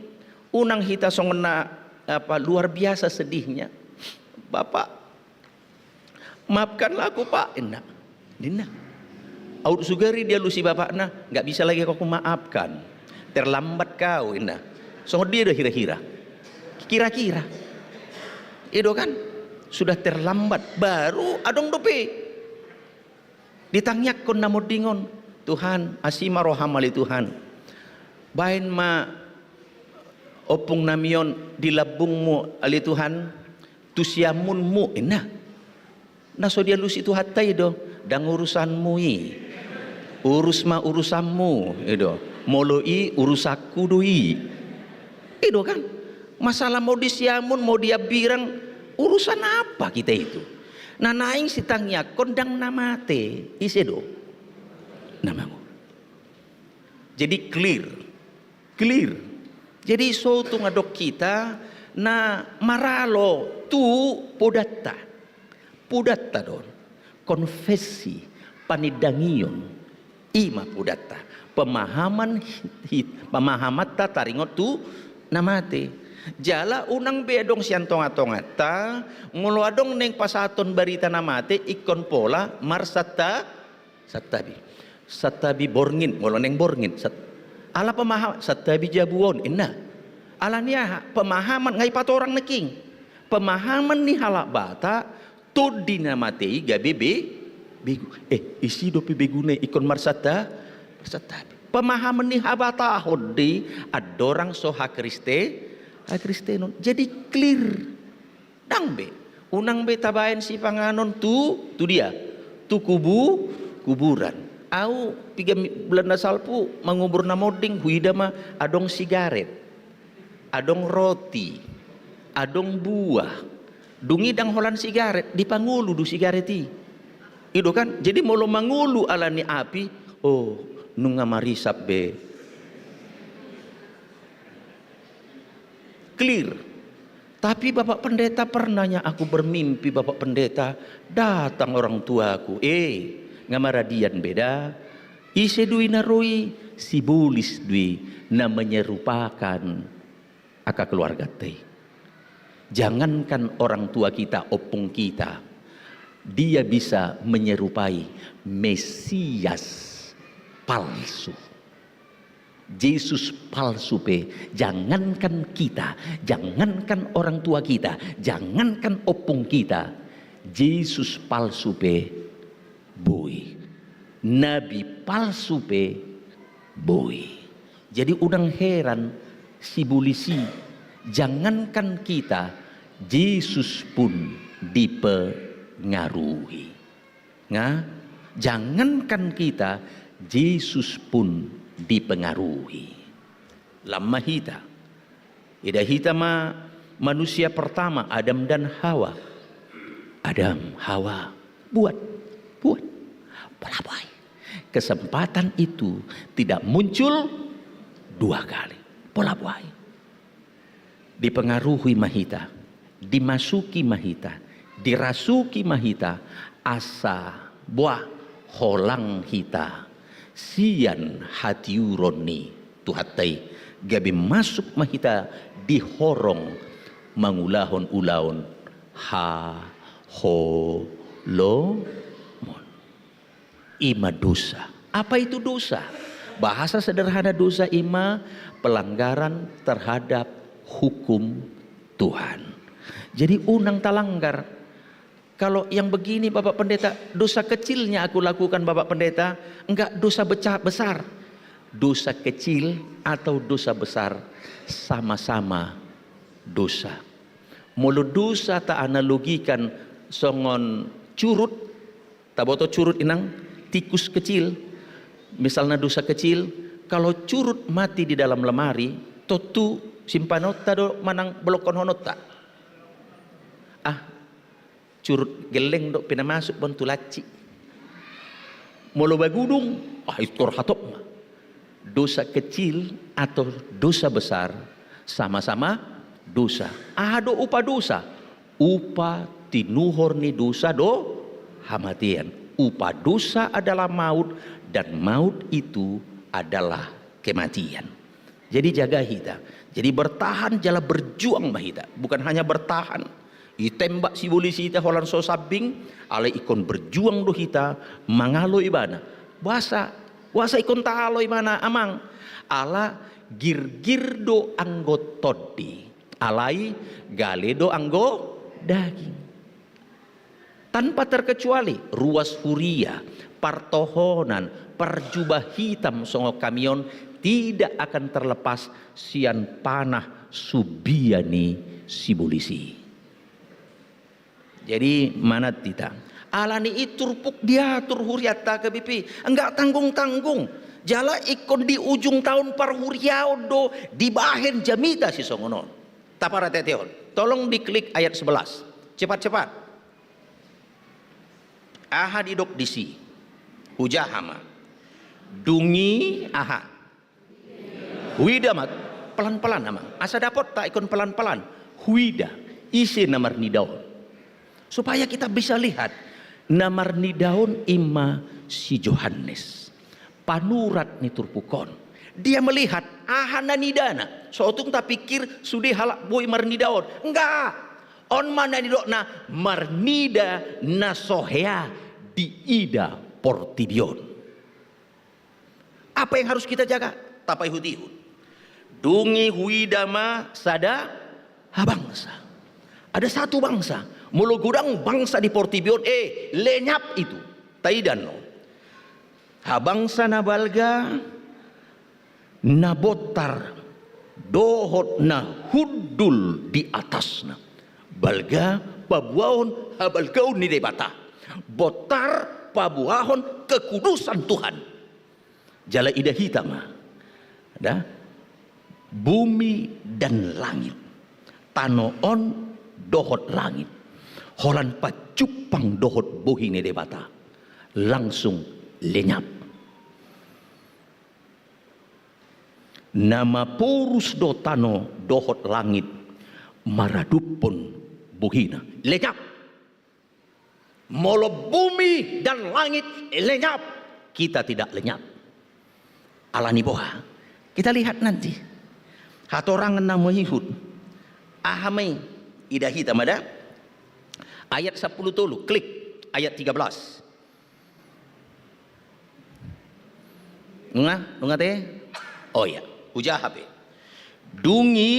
Unang hita songon na, apa, luar biasa sedihnya. "Bapak, maafkanlah aku, Pak," inna. Ninna. Aut sugari dialusi bapakna, "Nggak bisa lagi aku maafkan. Terlambat kau," inna. Songon dia do hira-hira. Kira-kira. I do kan? Sudah terlambat. Baru adong dope. Ditangiangkon na monding on, "Tuhan, asi ma roham ale Tuhan. Baen ma ompung nami on di lambungmu ale Tuhan, tu siamunmu," inna. Na so dialusi Tuhanta i do, "Ndang urusanmu i. Urus ma urusanmu," i do. "Molo i urusanku do i." I do kan? Masalah mau di siamun, mau di hambirang, urusan apa kita itu? Na naeng sitangiangkon ndang na mate, ise do? Na mangolu. Jadi clear. Clear. Jadi so tung adong hita na maralo tu podanta. Podanta do on. Konfesi, panindangion. I ma podanta. Pemahaman hi-, hi-, pemahamanta taringot tu na mate. Jala unang be adong sian tonga-tonganta, molo adong naeng pasahathon barita na mate, ingkon pola marsanta-, santabi. Santabi borngin, molo naeng borngin. Sat-, ala pemaham-, santabi jabu on, inna. Ala ni aha? Pemahaman, nga i patorang nangkin. Pemahaman ni halak Batak, tondi na mate i gabe be-, begu. Eh, ise dope beguna i ingkon marsanta-, marsantabi. Pemahaman ni habatahon di andorang so hakriste-, hakristenon. Jadi clear. Ndang be. Unang be tabaen sipanganon tu, tu dia? Tu kubu-, kuburan. Au piga mi-, bulan na salpu mangubur na monding, huida ma adong sigaret, adong roti, adong buah. Dung i ndang holan sigaret, dipangolu do sigaret i. I do kan? Jadi molo mangolu ala ni api, oh, nunga marisap be. Clear. Tapi Bapak Pendeta, pernahnya aku bermimpi, Bapak Pendeta, datang orang tuaku. Eh, nga maradian be da. Ise do i na ro i? Sibolis do i na menyerupakan angka keluarganta i. Jangankan orang tua kita, ompung kita, dia bisa menyerupai Mesias palsu. Jesus palsu pe, jangankan kita, jangankan orang tua kita, jangankan ompung kita, Jesus palsu pe boi. Nabi palsu pe boi. Jadi unang heran sibolis i, jangankan kita, Jesus pun dipengaruhi. Nga, jangankan kita, Jesus pun dipengaruhi. Lam ma hita. Ida hita ma manusia pertama, Adam dan Hawa. Adam, Hawa, buat, buat. Pola boi. Kesempatan itu tidak muncul dua kali. Pola boi. Dipengaruhi ma hita, dimasuki ma hita, dirasuki ma hita, asa boa holang hita sian hatiuron ni Tuhanta i, gabe masuk ma hita di horong mangulahon ulaon haholomon. I ma dosa. Apa itu dosa? Bahasa sederhana dosa i ma pelanggaran terhadap hukum Tuhan. Jadi unang talanggar. Kalau yang begini, Bapak Pendeta, dosa kecilnya aku lakukan, Bapak Pendeta, enggak dosa beca-, besar. Dosa kecil atau dosa besar, sama-sama dosa. Molo dosa taanalogikan songon curut, taboto curut, Inang, tikus kecil, misalna dosa kecil, kalau curut mati di dalam lemari, tontu simpanonta do manang bolongkonhononta? Ah, curut gelleng do pe na masuk on tu laci. Molo bagudung, ah, istor hatop ma. Dosa kecil atau dosa besar, sama-sama dosa. Aha do upa dosa? Upa tinuhor ni dosa do hamatean. Upa dosa adalah maut, dan maut itu adalah kematian. Jadi jaga hita. Jadi bertahan jala berjuang ma hita. Bukan hanya bertahan, ditembak sibolis i hita holan so sambing, alai ingkon berjuang do hita mangalo ibana. Boasa, boasa ingkon taalo ibana, amang? Ala girgir do anggo tondi, alai gale do anggo daging. Tanpa terkecuali, ruas huria, partohonan, parjubah hitam songon hami on tidak akan terlepas sian panah subia ni sibolis i. Jadi manat hita. Alani i turpuk diatur hurianta H K B P. Enggak tanggung-tanggung. Jala ingkon di ujung taon parhuriaon do dibahen jamita sisongon on. Taparatehon. Tolong diklik ayat sebelas. Cepat-cepat. Aha didok disi? Hujaha ma. Dung i aha? Huida ma, pelan-pelan, amang. Asa dapotta ingkon pelan-pelan. Huida, ise na marnida on? Supaya kita bisa lihat, na marnida on i ma si Johannes, panurat ni turpuk on. Dia melihat aha na nidana. So tung tapikir sude halak boi marnida on. Enggak. On ma na nidokna, marnida na so hea diida portibi on. Apa yang harus kita jaga? Tapaihut-ihut. Dung i huida ma sada habangsa. Ada satu bangsa. Molo godang bangsa di portibi on, eh, lenyap itu. Taida annon. Habangsa na balga, na bontar dohot na hundul di atasna. Balga paboahon habalgaon ni Debata. Bontar paboahon kekudusan Tuhan. Jala ida hita ma. Da? Bumi dan langit. Tano on dohot langit. Holan pajumpang dohot bohi ni Debata. Langsung lenyap. Na maporus do tano dohot langit maradophon bohina. Lenyap. Molo bumi dan langit lenyap, kita tidak lenyap. Alani boha? Kita lihat nanti. Hatorangan na maihut. Aha ma i? Ida hita ma da. Ayat sampulu tolu, klik ayat tiga belas. Nunga, nunga te? Oh iya, hujaha pe. Dung i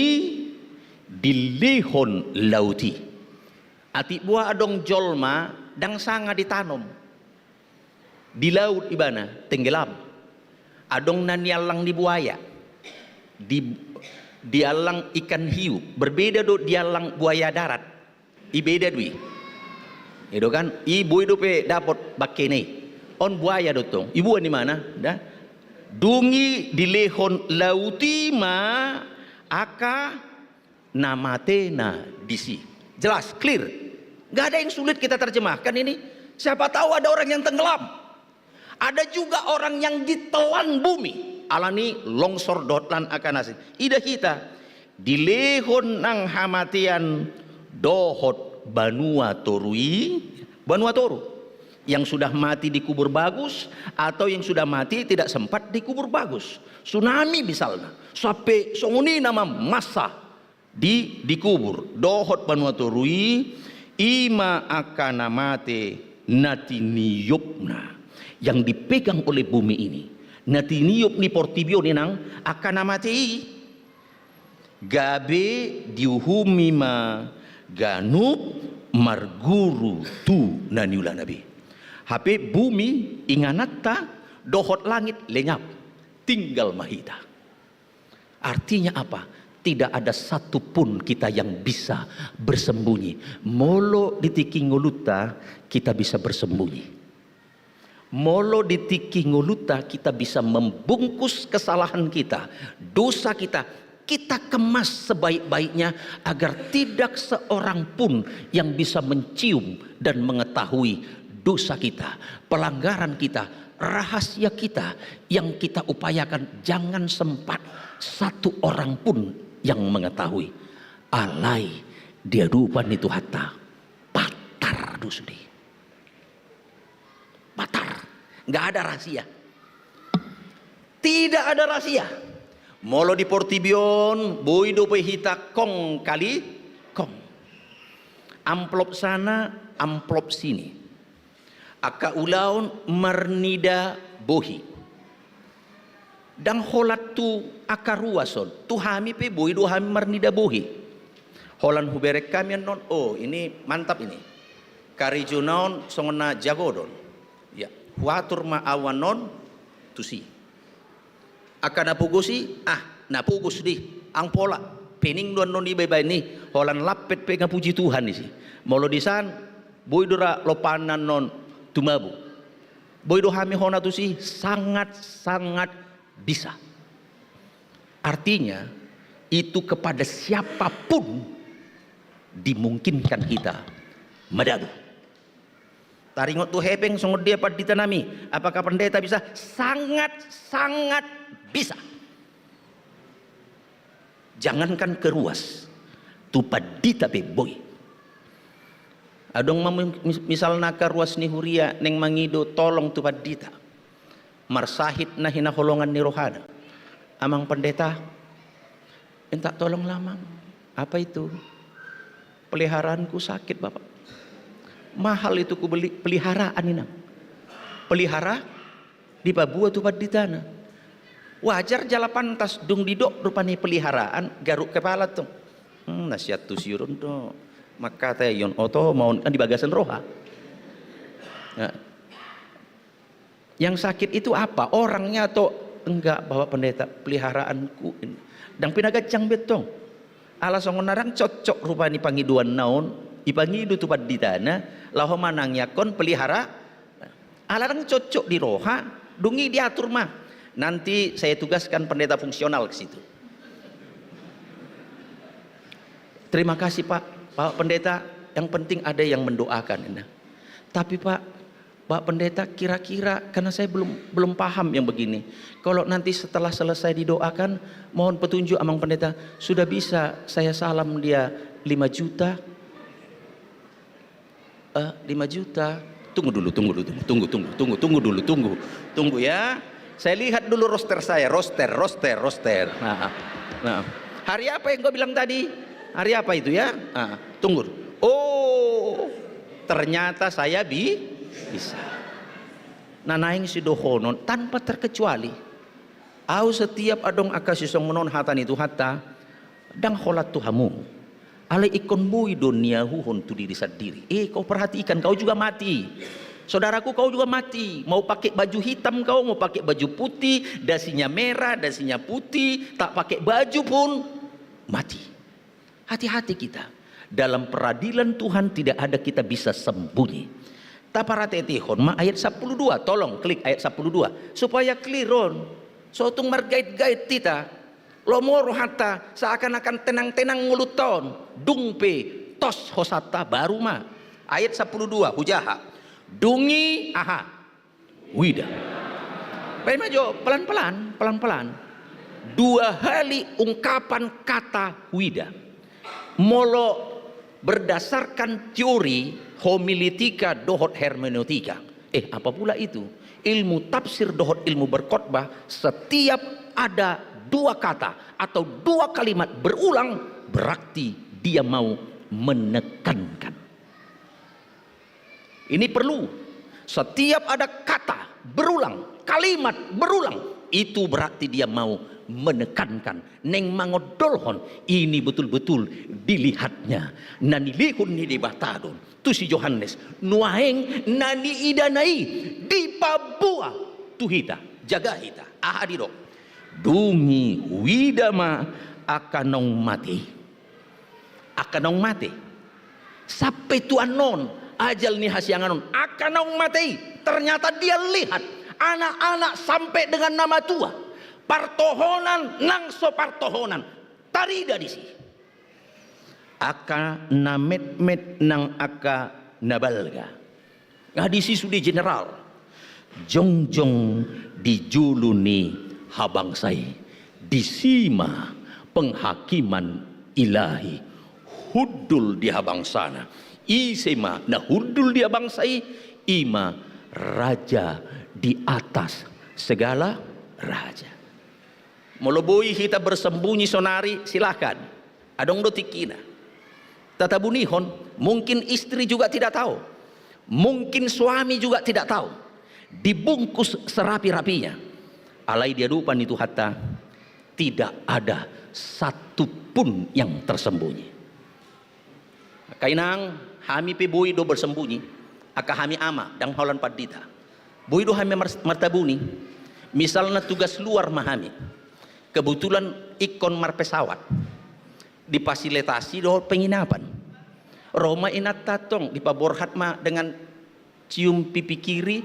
dilehon laut i. Atik boha adong jolma ndang sanga ditanom. Di laut ibana, tenggelam. Adong na niallang ni buaya. Di, diallang ikan hiu. Berbeda do diallang buaya darat. I beda do i. I do kan, i boi dope dapot bangkena i. On buaya do tong. I boan imana, da. Dung i dilehon laut i ma angka na matena disi. Jelas, clear. Nggak ada yang sulit kita terjemahkan ini. Siapa tahu ada orang yang tenggelam. Ada juga orang yang ditelan bumi, alani longsor dohot lan angka na asing. Ida hita, dilehon nang hamatean dohot banua toru i, banua toru. Yang sudah mati dikubur bagus, atau yang sudah mati tidak sempat dikubur bagus. Tsunami misalna, sampe songon i nama masa di, dikubur, dohot banua toru i, i ma angka na mate na tiniupna, yang dipegang oleh bumi ini, na tiniup ni portibi on inang, angka na mate i. Gabe diuhumi ma ganup marguru tu na niulana be. Hape bumi, ingananta, dohot langit lenyap, tinggal ma hita. Artinya apa? Tidak ada satu pun kita yang bisa bersembunyi. Molo di tingki ngolunta, kita bisa bersembunyi. Molo di tingki ngolunta, kita bisa membungkus kesalahan kita, dosa kita, kita kemas sebaik-baiknya agar tidak seorang pun yang bisa mencium dan mengetahui dosa kita, pelanggaran kita, rahasia kita yang kita upayakan, jangan sempat satu orang pun yang mengetahui. Alai di adopan ni Tuhanta, patar do sude. Patar. Nggak ada rahasia. Tidak ada rahasia. Molo di portibi on, boi dope hita kong kali kong. Amplop sana, amplop sini. Angka ulaon marnida bohi. Ndang holan tu angka ruas on, tu hami pe boi do hami marnida bohi. Holan hubereng hami annon, oh, ini mantap ini. Karejona on songon na jago do on. Ya, huatur ma au annon tusi. Angka na pogos i, ah, na pogos di, ndang pola. Pening do annon iba baen i, holan lampet pe nga puji Tuhan disi. Molo disan, boi do ra lompaan annon tumabu. Boi do hami hona tusi, sangat-sangat bisa. Artinya, itu kepada siapapun dimungkinkan kita madabu. Taringot tu hepeng, songon dia pandita nami, apakah pendeta bisa? Sangat-sangat bisa. Jangankan ke ruas, tu pandita pe boi. Adong ma mis-, misalna angka ruas ni huria naeng mangido tolong tu pandita. Marsahit na hinaholongan ni rohana. Amang pendeta, minta tolong lah, Mang. Apa itu? Peliharaanku sakit, Bapak. Mahal itu kubeli peliharaan, Inang. Pelihara, dipaboa tu panditana. Wajar jala pantas, dung didok rupani peliharaan, garuk kepala tong. Hmm, na sian tusi on do mangkatai on, oto ma on, kan di bagasan roha. Nah. Yang sakit itu apa? Orangnya atau enggak, Bapak Pendeta? Peliharaanku ini. Ndang pinaganjang be tong. Ala songon na ndang cocok rupani pangidoanna on, dipangido tu panditana, laho manangiangkon pelihara, ala ndang cocok di roha, dung i diatur ma. Nanti saya tugaskan pendeta fungsional ke situ. Terima kasih, Pak. Pak Pendeta, yang penting ada yang mendoakan, nah. Tapi, Pak, Pak Pendeta, kira-kira, karena saya belum, belum paham yang begini. Kalau nanti setelah selesai didoakan, mohon petunjuk, Amang Pendeta. Sudah bisa saya salam dia lima juta? Eh, lima juta. Tunggu dulu, tunggu dulu, tunggu, tunggu, tunggu, tunggu, tunggu dulu, tunggu. Tunggu ya. Saya lihat dulu roster saya, roster, roster, roster. Nah, nah. Hari apa yang kau bilang tadi? Hari apa itu ya? Ah, tunggu. Oh, ternyata saya bi-, bisa. Na naeng sidohonon tanpa terkecuali. Au setiap adong angka sisongon on hata ni Tuhanta, ndang holan tu hamu. Alai ingkon boi do niahuhon tu diri sandiri. Eh, kau perhatikan, kau juga mati. Saudaraku, kau juga mati. Mau pakai baju hitam kau, mau pakai baju putih, dasinya merah, dasinya putih, tak pakai baju pun mati. Hati-hati kita. Dalam peradilan Tuhan tidak ada kita bisa sembunyi. Taparateatehon ma ayat sampulu dua, tolong klik ayat sampulu dua. Supaya clear on. So tung margait-gait hita. Lomo rohanta, seakan-akan tenang-tenang ngolunta on. Dung pe tos hosanta baru ma. Ayat sampulu dua, hujaha. Dung i, aha? Huida. Baen ma jo, pelan-pelan, pelan-pelan. Dua hali ungkapan kata huida. Molo berdasarkan teori homiletika dohot hermeneutika. Eh, apa pula itu? Ilmu tafsir dohot ilmu berkhotbah, setiap ada dua kata atau dua kalimat berulang, berarti dia mau menekankan. Ini perlu. Setiap ada kata berulang, kalimat berulang, itu berarti dia mau menekankan, naeng mangondolhon, ini betul-betul dilihatnya. Na nilehon ni Debata do on tu si Johannes, nuaeng na niidana i dipaboa tu hita, jaga hita. Aha didok? Dung i huida ma angka naung mate i. Angka naung mate. Sampe tu annon, ajal ni hasiangan on, angka naung mate i, ternyata dia lihat anak-anak sampe dengan na matua. Partohonan nang so partohonan, tarida disi. Angka na metmet nang angka na balga. Nga disi sude general. Jongjong di jolo ni habangsa i. Disi ma penghakiman Ilahi. Hundul di habangsana. Ise ma na hundul di habangsa i, i ma raja di atas segala raja. Molo boi hita bersembunyi sonari, silakan. Adong do tingkina. Tatabunihon, mungkin istri juga tidak tahu. Mungkin suami juga tidak tahu. Dibungkus serapi-rapinya. Alai di adopan ni Tuhanta, tidak ada satu pun yang tersembunyi. Angka inang, hami pe boi do bersembunyi, angka hami ama, ndang holan pandita. Boi do hami mar-, martabuni, misalna tugas luar ma hami. Kebetulan ingkon marpesawat. Difasilitasi dohot penginapan. Ro ma inanta tong, dipaborhat ma dengan cium pipi kiri,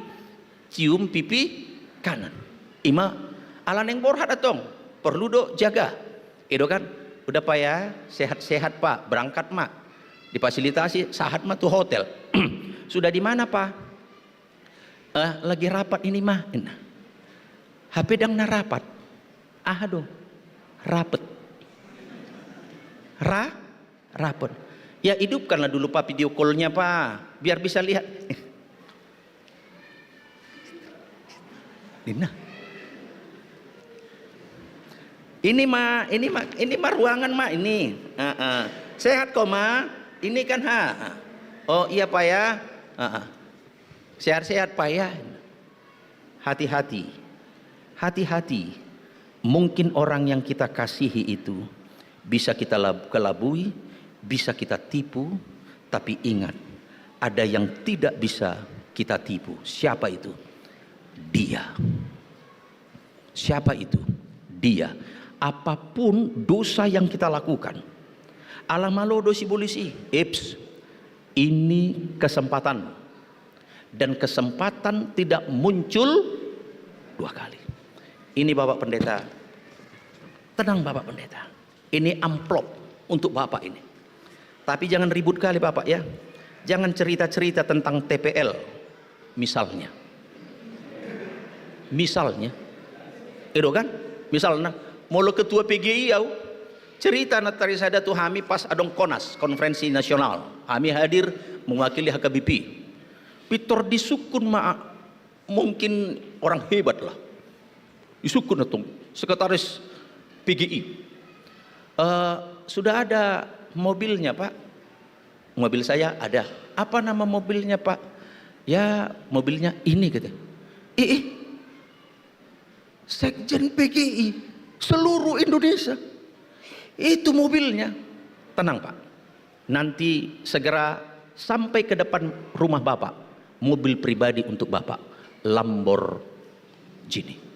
cium pipi kanan. Ima ala naeng borhat antong, perlu do jaga. I do kan, udah Pak ya, sehat-sehat Pak, berangkat Mak. Difasilitasi, sahat ma tu hotel. Sudah di mana Pak? Eh, lagi rapat ini Mah. Nah. Hape ndang na rapat. Aha do? Rapet. Ra? Rapet. Ya, hidupkanlah dulu Pak video call-nya Pak, biar bisa lihat. Ninna. Ini ma, ini ma, ini ma ruangan ma ini. Heeh. Sehat kau ma? Ini kan ha. Oh iya Pak ya. Heeh. Sehat-sehat Pak ya. Hati-hati. Hati-hati. Mungkin orang yang kita kasihi itu bisa kita lab-, kelabui, bisa kita tipu, tapi ingat, ada yang tidak bisa kita tipu. Siapa itu? Dia. Siapa itu? Dia. Apapun dosa yang kita lakukan, ala malo do sibolis i. Eps, ini kesempatan. Dan kesempatan tidak muncul dua kali. Ini Bapak Pendeta. Tenang Bapak Pendeta. Ini amplop untuk Bapak ini. Tapi jangan ribut kali Bapak ya. Jangan cerita-cerita tentang T P L misalnya. Misalnya. I do kan? Misalna, molo ketua P G I au, cerita na tarisada tu hami pas adong Konas, konferensi nasional. Hami hadir mewakili H K B P. Pintor disungkun ma, mungkin orang hebat lah. Disungkun antong, sekretaris P G I. "Eh, sudah ada mobilnya, Pak?" "Mobil saya ada." "Apa nama mobilnya, Pak?" "Ya, mobilnya ini," kata. "Ih, ih. Sekjen P G I seluruh Indonesia. Itu mobilnya." "Tenang, Pak. Nanti segera sampai ke depan rumah Bapak, mobil pribadi untuk Bapak, Lamborghini."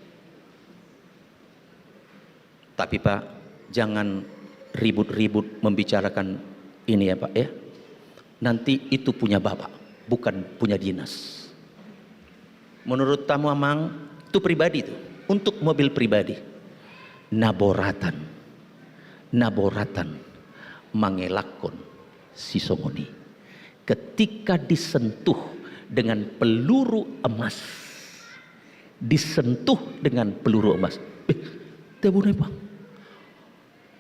Tapi Pak, jangan ribut-ribut membicarakan ini ya Pak ya. Nanti itu punya Bapak, bukan punya dinas. Menurut tamu amang, itu pribadi itu, untuk mobil pribadi. Na boratan, na boratan mangelakhon sisongon i. Ketika disentuh dengan peluru emas, disentuh dengan peluru emas. Eh, tabune Pak.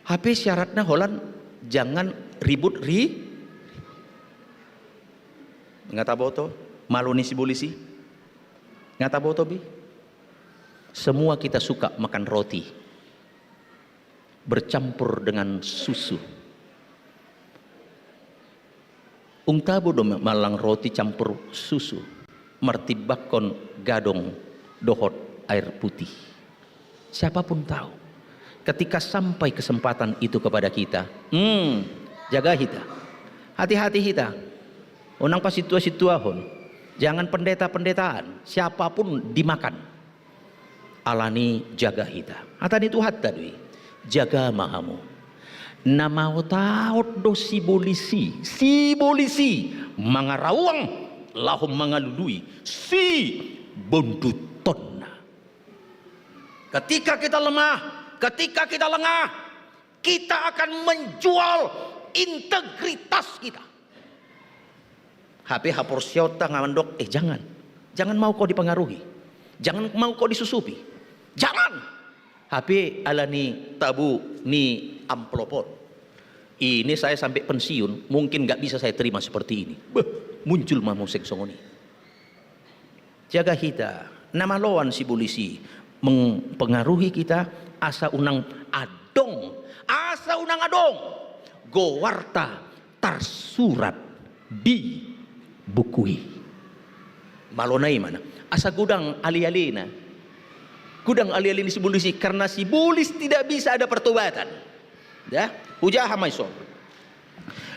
Hape syaratna holan jangan ribut ri-, nga taboto, malo ni sibolis i. Nga taboto be. Semua kita suka makan roti bercampur dengan susu. Ung tabo do mangallang roti campur susu, martimbangkon gadong dohot air putih. Siapa pun tahu, ketika sampai kesempatan itu kepada kita, hmm, jaga hita. Hati-hati hita. Unang pasintua-sintuahon. Jangan pendeta-pendetaan. Siapa pun dimakan. Alani jaga hita. Hata ni Tuhanta do i, jaga ma hamu. Na maotaot do sibolis i, sibolis i, mangarauang laho mangalului sibondutonna. Ketika kita lemah, ketika kita lengah, kita akan menjual integritas kita. Hape haporseaonta nga mandok, eh, jangan. Jangan mau kau dipengaruhi. Jangan mau kau disusupi. Jangan. Hape alani tabo ni amplop on. Ini saya sampai pensiun, mungkin nggak bisa saya terima seperti ini. Beh, muncul ma muse songon i. Jaga hita, na maloan sibolis i mempengaruhi kita, asa unang adong, asa unang adong goarta tarsurat di buku i. Malona i mana? Asa godang ale-alena. Godang ale-ale ni sibolis i, karena sibolis tidak bisa ada pertobatan. Ya, hujaha ma i so.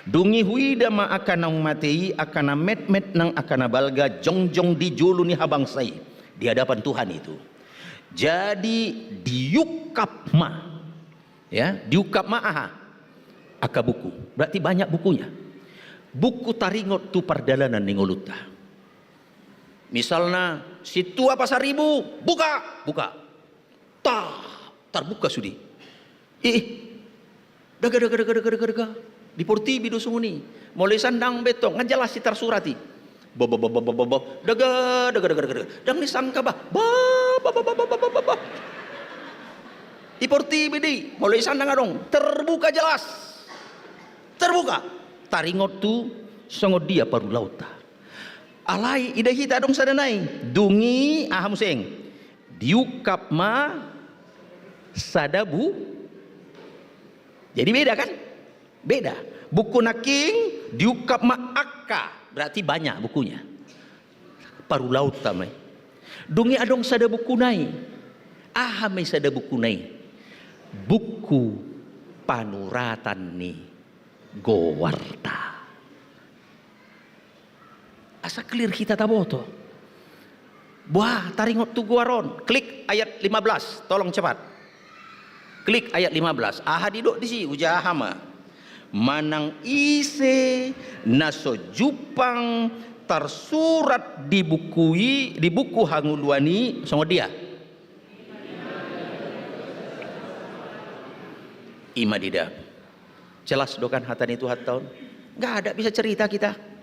Dung i huida ma angka naung mate i, angka na metmet nang angka na balga jongjong di jolo ni habangsa i, di hadapan Tuhan itu. Jadi diungkap ma, ya, diungkap ma aha? Angka buku. Berarti banyak bukunya. Buku taringot tu pardalanan ni ngolunta. Misalna, Sintua Pasaribu, buka, buka. Tah, tarbuka sude. Ih, daga, daga, daga, daga, daga, daga. Di portibi do songon i. Molo i sandang betong, nga jelas i tarsurat i. Ba, ba, ba, ba, ba, ba, ba. Daga, daga, daga, daga, daga. Dang ni sangka ba. Ba, ba, ba, ba, ba, ba, ba, ba. Di portibi do i, molo i sandang adong, terbuka jelas. Terbuka. Taringot tu songon dia parulaonta. Alai ida hita adong sada nai. Dung i aha muse? Diungkap ma sada bu. Jadi beda kan? Beda. Buku nangkin diungkap ma angka. Berarti banyak bukunya. Parulaonta ma i. Dung i adong sada buku nai. Aha ma i sada buku nai? Buku panuratan ni goarta. Asa clear hita taboto. Buah, taringot tu goar on. Klik ayat lima belas, tolong cepat. Klik ayat lima belas. Aha didok disi, hujaha ma. Manang ise na so jumpang tarsurat di buku i, di buku hangoluan i, songon dia? I ma didok. Jelas do kan hata ni Tuhanta on? Nggak ada bisa cerita kita.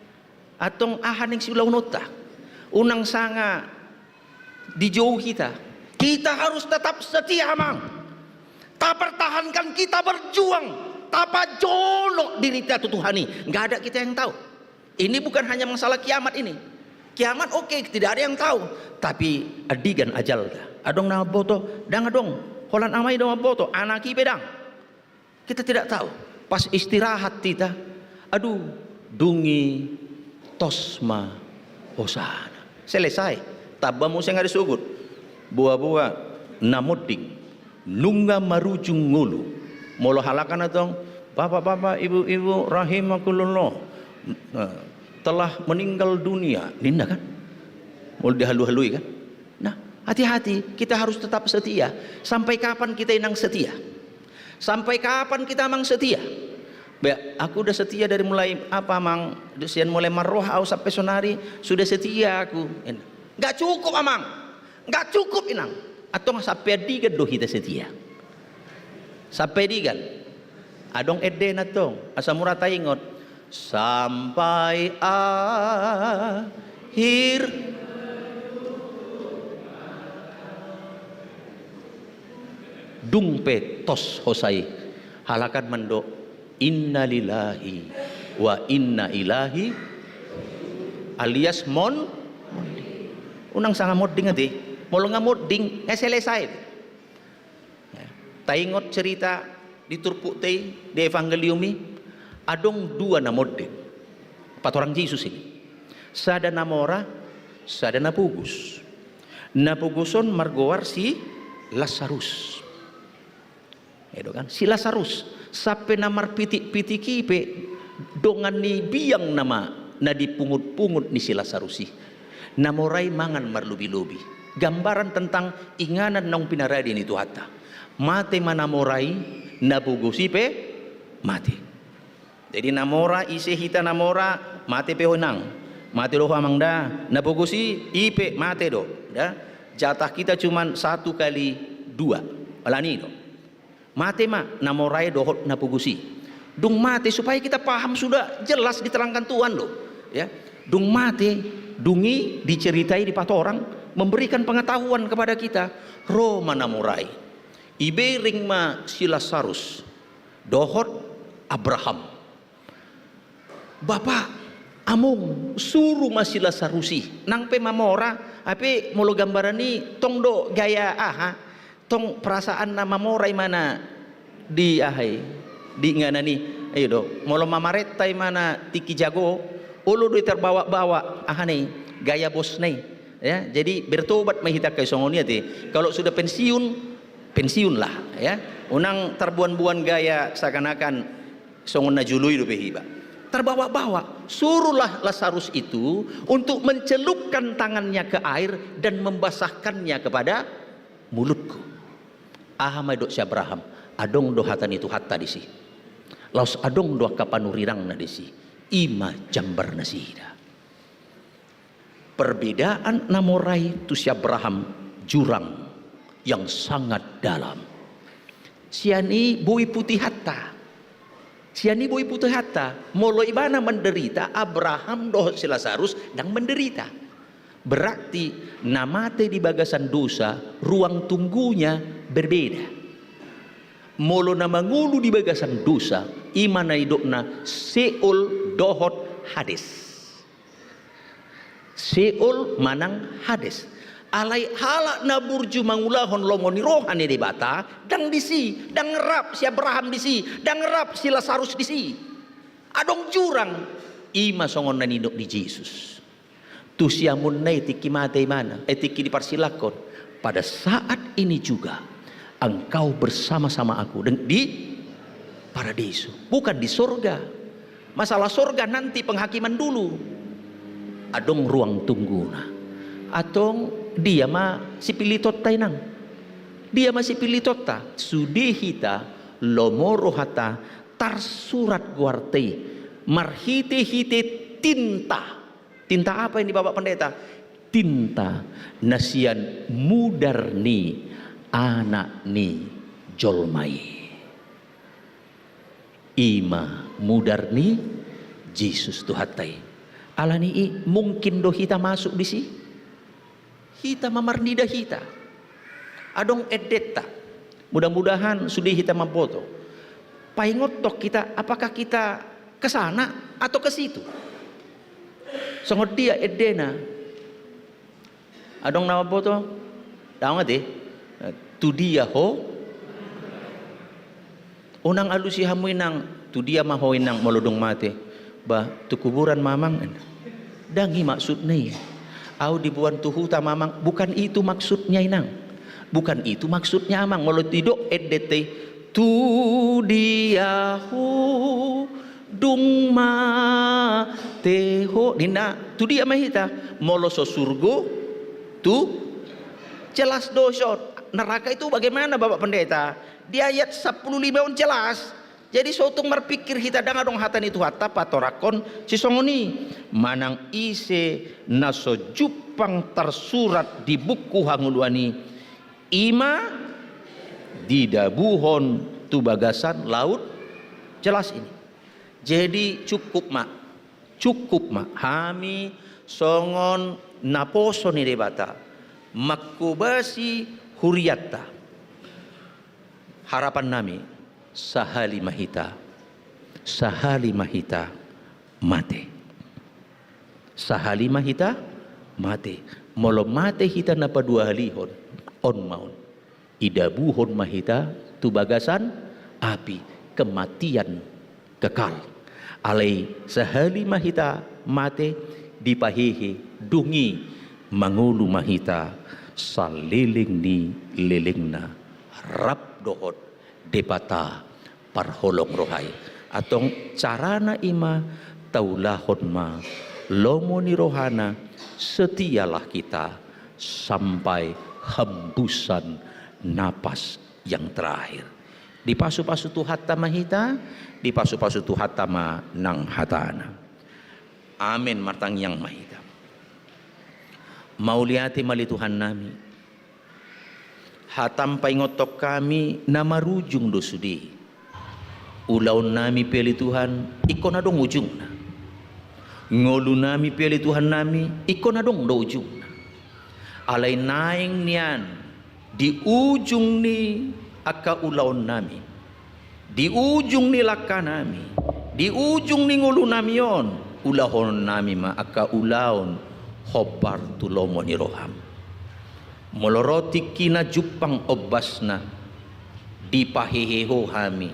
Antong aha naeng siulaonta? Unang sanga dijou hita. Kita harus tetap setia, Amang. Tapertahankan, kita berjuang. Tapajonok dirita tu Tuhan i. Nggak ada kita yang tahu. Ini bukan hanya masalah kiamat ini. Kiamat oke, tidak ada yang tahu. Tapi andigan ajalta? Adong na mamboto? Dang adong. Holan ama i do mamboto, anak i pe dang. Kita tidak tahu. Pas istirahat hita, aduh, dung i tos ma hosana. Selesai. Tamba muse nga disogot. Boa-boa na monding. Nunga marujung ngolu. Molo halak an antong, bapak-bapak, ibu-ibu, rahimakumullah, eh, telah meninggal dunia, ninna kan? Molo dihalu-halui kan? Nah, hati-hati, kita harus tetap setia. Sampai kapan kita, Inang, setia? Sampai kapan kita, Amang, setia? Be, aku udah setia dari mulai apa, Amang? Sian mulai marroha au sampai sonari, sudah setia aku. Nggak cukup, Amang. Nggak cukup, Inang. Antong sampai andigan do hita setia? Sampai andigan? Adong endena antong, asa mura taingot. Sampai akhir. Dung pe tos hosa i, halak an mandok, "Innalillahi wa inna ilaihi," alias mon-, monding. Unang sanga monding ate. Molo nga monding, nga selesai. Ya. Taingot cerita di turpukta i, di Evangelium i, adong dua na monding. Patorang Jesus i. Sada na mora, sada na pogos. Na pogos on margoar si Lasarus. Edo kan? Si Lasarus, sampe na marpitik-pitik i pe dongan ni biang nama na dipungut-pungut ni si Lasarus i. Na mora i mangan marlobi-lobi. Gambaran tentang inganan naung pinarade ni Tuhanta. Mate ma na mora i, na pogos i pe mate. Jadi na mora, ise hita na mora, mate pe ho, Inang. Mate do ho, Amang, da. Na pogos i, i pe mate do, da. Jatah kita cuman satu kali dua. Alani do. Mate ma na mora i dohot na pogos i. Dung mate, supaya kita paham, sudah jelas diterangkan Tuhan do. Ya. Dung mate, dung i diceritai, dipatorang, memberikan pengetahuan kepada kita. Ro ma na mora i. Ibereng ma si Lasarus dohot Abraham. Bapa, Among, suru ma si Lasarus i. Nang pe mamora, hape molo gambaran i tong do gaya aha, Tong perasaan na mamora i ma na di aha i, di inganan i. Ayo do, molo mamarenta i ma na tingki jago, olo do i terbawa-bawa aha na i, gaya bosna i. Ya, jadi bertobat ma hita angka i songon i ate. Kalau sudah pensiun, pensiunlah, ya. Unang tarbuan-buan gaya seakan-akan songon na jolo i dope hiba. Terbawa-bawa, suruhlah Lazarus itu untuk mencelupkan tangannya ke air dan membasahkannya kepada mulutku. Aha ma didok si Abraham? Adong do hata ni Tuhanta disi. Laos adong do angka panurirangna disi. I ma jambar nasida. Perbedaan na mora i tu si Abraham, jurang yang sangat dalam. Sian i boi putihanta. Sian i boi putihanta. Molo ibana menderita, Abraham dohot si Lazarus ndang menderita. Berarti na mate di bagasan dosa, ruang tunggunya berbeda. Molo na mangolu di bagasan dosa, i ma na nidokna Seol dohot Hades. Seol manang Hades. Alai halak na burju mangulahon lomo ni roha ni Debata, ndang disi, ndang rap si Abraham disi, ndang rap si Lazarus disi. Adong jurang, i ma songon na nidok ni Jesus. Tu siamunna i tingki mate ibana, eh, tingki diparsilangkon. Pada saat ini juga engkau bersama-sama aku deng-, di paradiso, bukan di sorga. Masalah sorga nanti penghakiman dulu. Adong ruang tungguna. Antong dia ma sipilitonta i nang? Dia ma sipilitonta? Sude hita lomo rohanta tarsurat goarta i marhite-hite tinta. Tinta apa ini, Bapak Pendeta? Tinta na sian mudar ni Anak ni jolma i. I ma mudar ni Jesus Tuhanta i. Alani i mungkin do hita masuk disi? Hita ma marnida hita. Adong endenta. Mudah-mudahan sude hita mamboto. Paingothon hita, apakah kita ke sana atau ke situ? Songon dia endena? Adong na mamboto? Ndang ate? Tu dia ho? Unang alusi hamu inang, tu dia ma ho inang molo dung mate? Bah, tu kuburan ma amang. Ndang i maksudna i. Au diboan tu huta ma amang, bukan itu maksudnya inang. Bukan itu maksudnya amang. Molo didok endenta i, tu dia ho dung mate ho, ninna, tu dia ma hita? Molo so surgo, tu, jelas do son. Neraka itu bagaimana, Bapak Pendeta? Di ayat sampulu lima on jelas. Jadi so tung marpingkir hita, ndang adong hata ni Tuhanta patorangkon sisongon i. Manang ise na so jumpang tarsurat di buku hangoluan i, i ma didabuhon tu bagasan laut. Jelas ini. Jadi cukup ma, cukup ma hami songon naposo ni Debata manghobasi hurianta. Harapannami, sahali ma hita, sahali ma hita mate. Sahali ma hita mate. Molo mate hita na paduahalihon, on ma on. Didabuhon ma hita tu bagasan api, kematian kekal. Alai sahali ma hita mate, dipahehe, dung i mangolu ma hita saleleng ni lelengna rap dohot Debata parholong roha i. Antong carana i ma, taulahon ma lomo ni rohana, setialah kita sampai hembusan napas yang terakhir. Dipasupasu Tuhanta ma hita, dipasupasu Tuhanta ma nang hatana. Amen. Martangiang ma hita. Mauliate ma ale Tuhannami. Hatam paingothon hami na marujung do sude. Ulaonnami pe ale Tuhan, ingkon adong ujungna. Ngolunami pe ale Tuhannami, ingkon adong do ujungna. Alai naeng nian di ujung ni angka ulaonnami, di ujung ni langkanami, di ujung ni ngolunami on, ulahononnami ma angka ulaon hombar tu lomo ni roham. Molo ro tingkina jumpang ombasna, dipahehe Ho hami,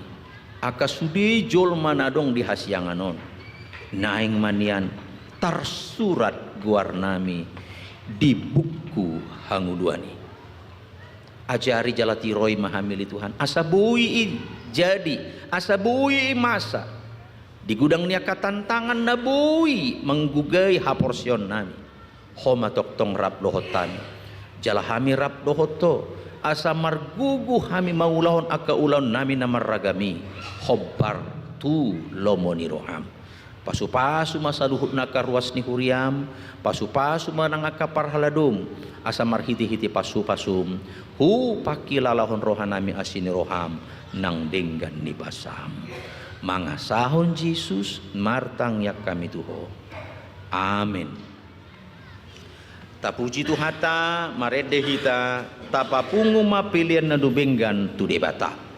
angka sude jolma na adong di hasiangan on. Naeng ma nian tarsurat goarnami di buku hangoluan i. Ajari jala tiroi ma hami ale Tuhan, asa boi i jadi, asa boi i masa di godang ni angka tantangan na boi manggugai haporseaonnami. Ho ma tongtong rap dohot hami. Jala hami rap dohot Ho, asa margogo hami mangulahon angka ulaonnami na marragam i, hombar tu lomo ni roham. Pasupasu ma saluhut nang angka ruas ni huriam, pasupasu ma nang angka parhaladom, asa marhitehite pasupasum, hupangkilalahon rohanami asi ni roham nang denggan ni basam. Mangasahon Jesus, martangiang hami tu Ho. Amen. Tapuji Tuhanta, marende hita, tapapungu ma pelean na dumenggan tu Debata.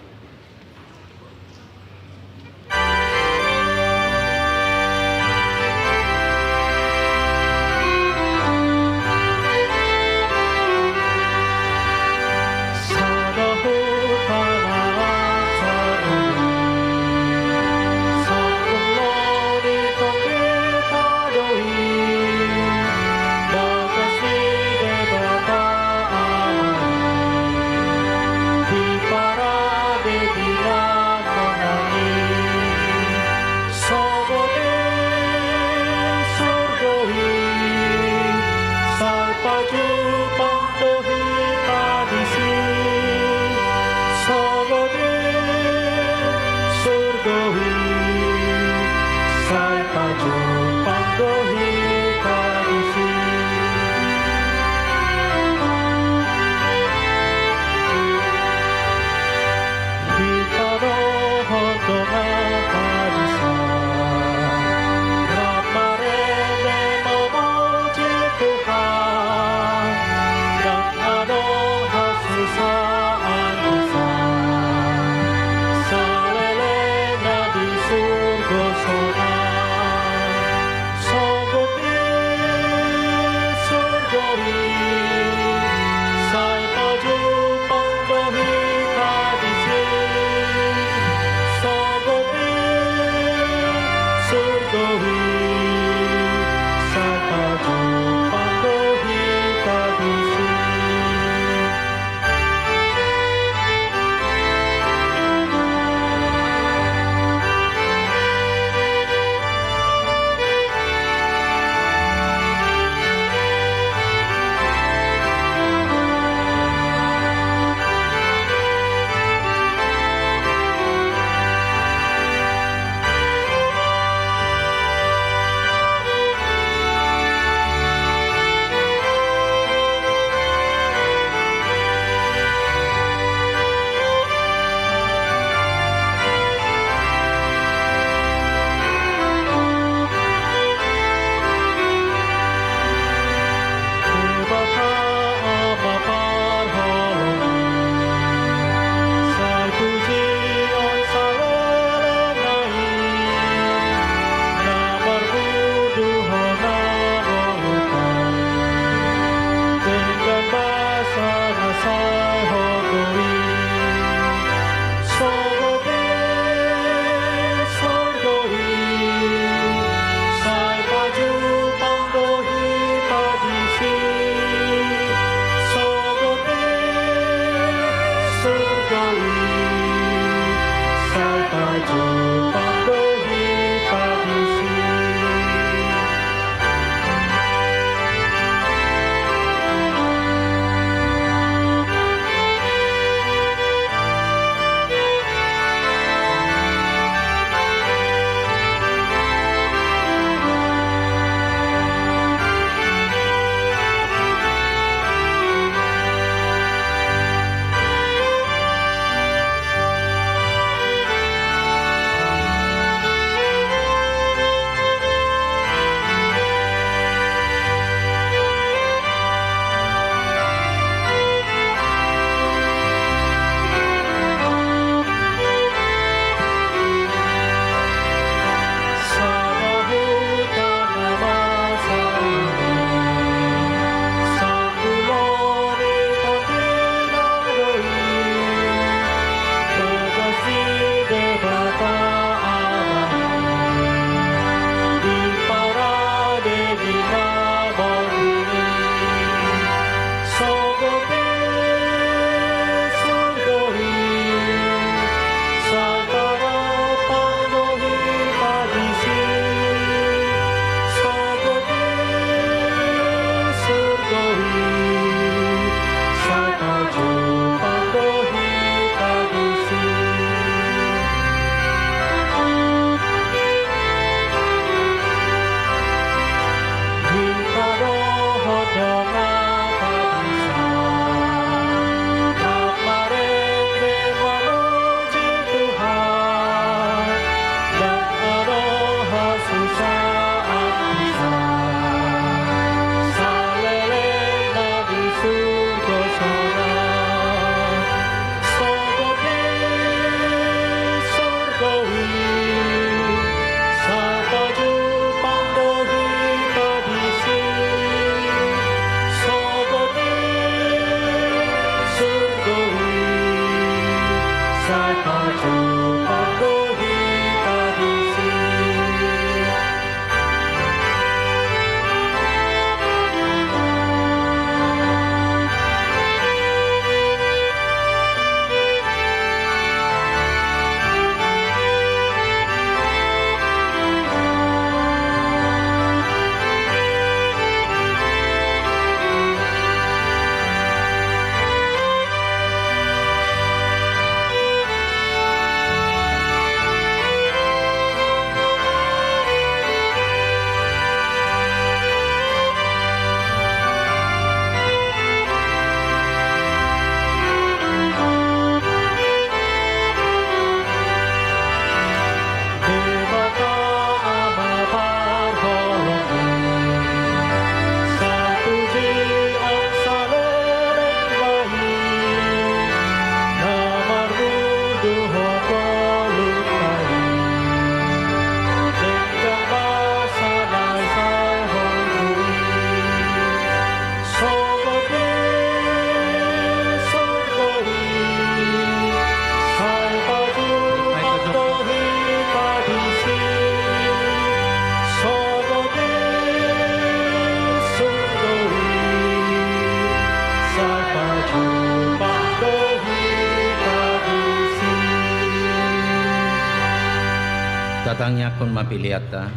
Songon ma peleanta.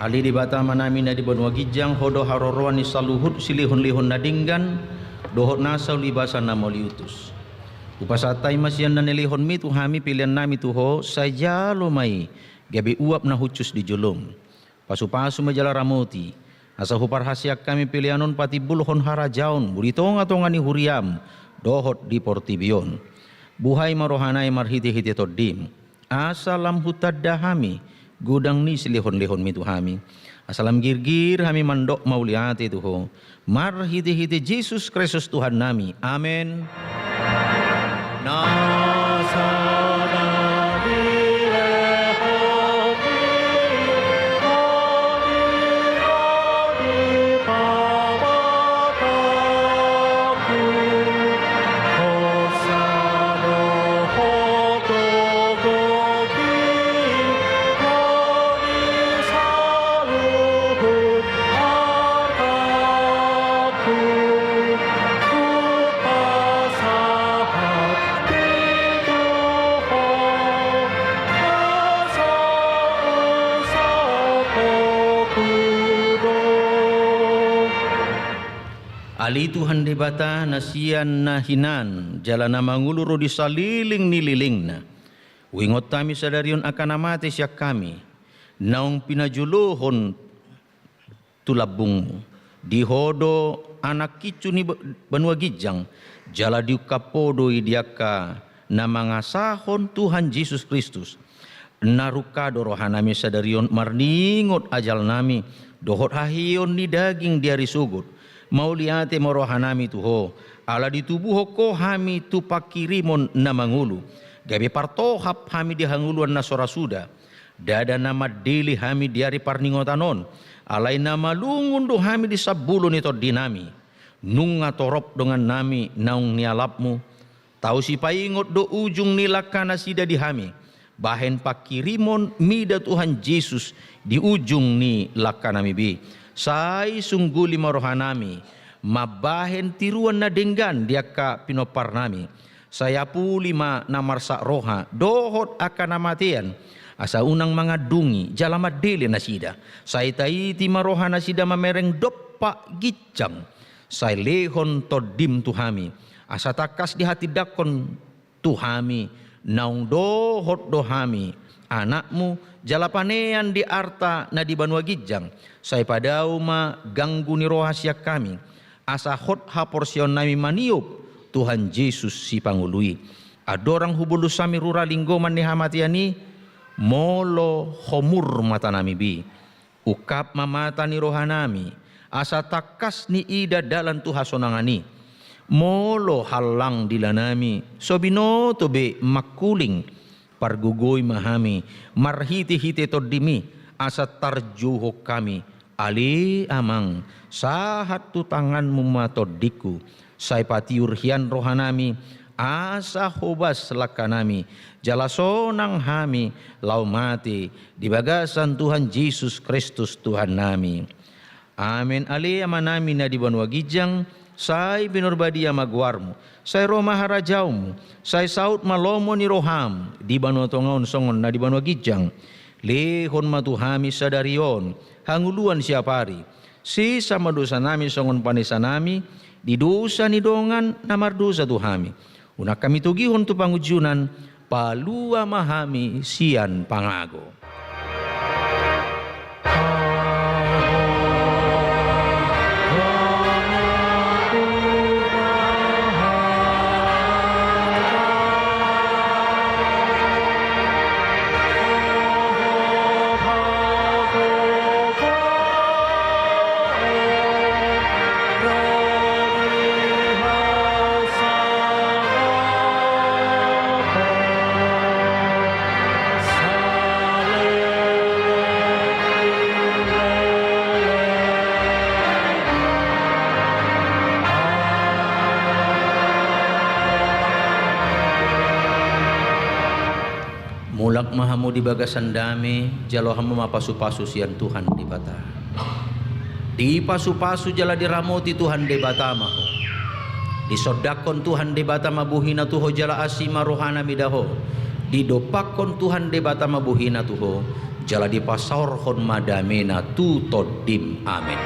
Ale Debata Amanami na di banua ginjang, Ho do haroroan ni saluhut silehonlehon na denggan dohot nasa ulibasan na mauliutus. Hupasahat hami ma sian na nilehonmi tu hami peleannami tu Ho, sai jalo ma i gabe uap na hushus di jolom. Pasupasu ma jala ramoti, asa huparhaseang hami pelean on patimbulhon harajaonmu di tongatonga ni huriam dohot di portibi on. Buhai ma rohanami marhitehite Tondim, asa lam hutanda hami godang ni silehonlehonmi tu hami, asa lam girgir hami mandok mauliate tu Ho, marhitehite Jesus Kristus Tuhannami. Amen. Na sada dilehon ni hami, hami pamataku, hosa dohot gogo Ale Tuhan Debata, na sian na hinan jala na mangolu ro di saleleng ni lelengna. Huingot hami sadari on angka na mate sian hami, naung pinajolohon tu lambungmu. Di Ho do Anak hinsu ni ba-, banua ginjang, jala diungkap Ho do i di angka na mangasahon Tuhan Jesus Kristus. Na rungka do rohanami sadari on marningot ajalnami dohot haheheon ni daging di ari sogot. Mauliate ma rohanami tu Ho, ala ditubuhon Ho hami tu pangkirimon na mangolu, gabe partohap hami di hangoluan na so ra suda. Ndada na mandele hami di ari parningotan on, alai na malungun do hami di sambulo ni tondinami. Nunga torop dongannami naung nialapmu. Tau sipaingot do ujung ni langka nasida di hami, bahen pangkirimon mida Tuhan Jesus di ujung ni langkanami be. Sai sungguli ma rohanami mambahen tiruan na denggan di angka pinomparnami. Sai apuli ma na marsak roha dohot angka na matean, asa unang mangandungi jala mandele nasida. Sai taiti ma rohanasida mamereng dompak ginjang. Sai lehon Tondim tu hami, asa tangkas dihatindangkon tu hami, naung dohot do hami anakmu, jala panean di arta na di banua ginjang. Sai padao ma ganggu ni roha sian hami, asa hot haporseaonnami maniop Tuhan Jesus Sipangolu i. Andorang hubolus hami rura linggoman ni hamatean i, molo homur matanami be. Ungkap ma mata ni rohanami, asa tangkas niida dalan tu hasonangan i. Molo hallang dilanami, so binoto be mangkuling. Pargogoi ma hami marhitehite Tondim i, asa tarjouhon hami. Ale Amang, sahat tu tanganmu ma tondingku. Sai patiur hian rohanami, asa hobas langkanami, jala sonang hami laho mate di bagasan Tuhan Jesus Kristus Tuhannami. Amen. Ale Amanami na di banua ginjang, sai pinarbadia ma goarmu, sai ro ma harajaonmu, sai saut ma lomo ni roham di banua tonga on songon na di banua ginjang. Lehon ma tu hami sadari on hangoluan siapari. Sesa ma dosanami songon panesanami di dosa ni dongan na mardosa tu hami. Unang hami togihon tu pangunjunan, palua ma hami sian pangago. Mulak ma hamu di bagasan dame, jalo hamu ma pasupasu sian Tuhan Debata. Dipasupasu jala diramoti Tuhan Debata ma ho. Disondangkon Tuhan Debata ma bohina tu ho jala asi ma rohana mida ho. Didompakkon Tuhan Debata ma bohina tu ho jala dipasaorhon ma damena tu tondim. Amen.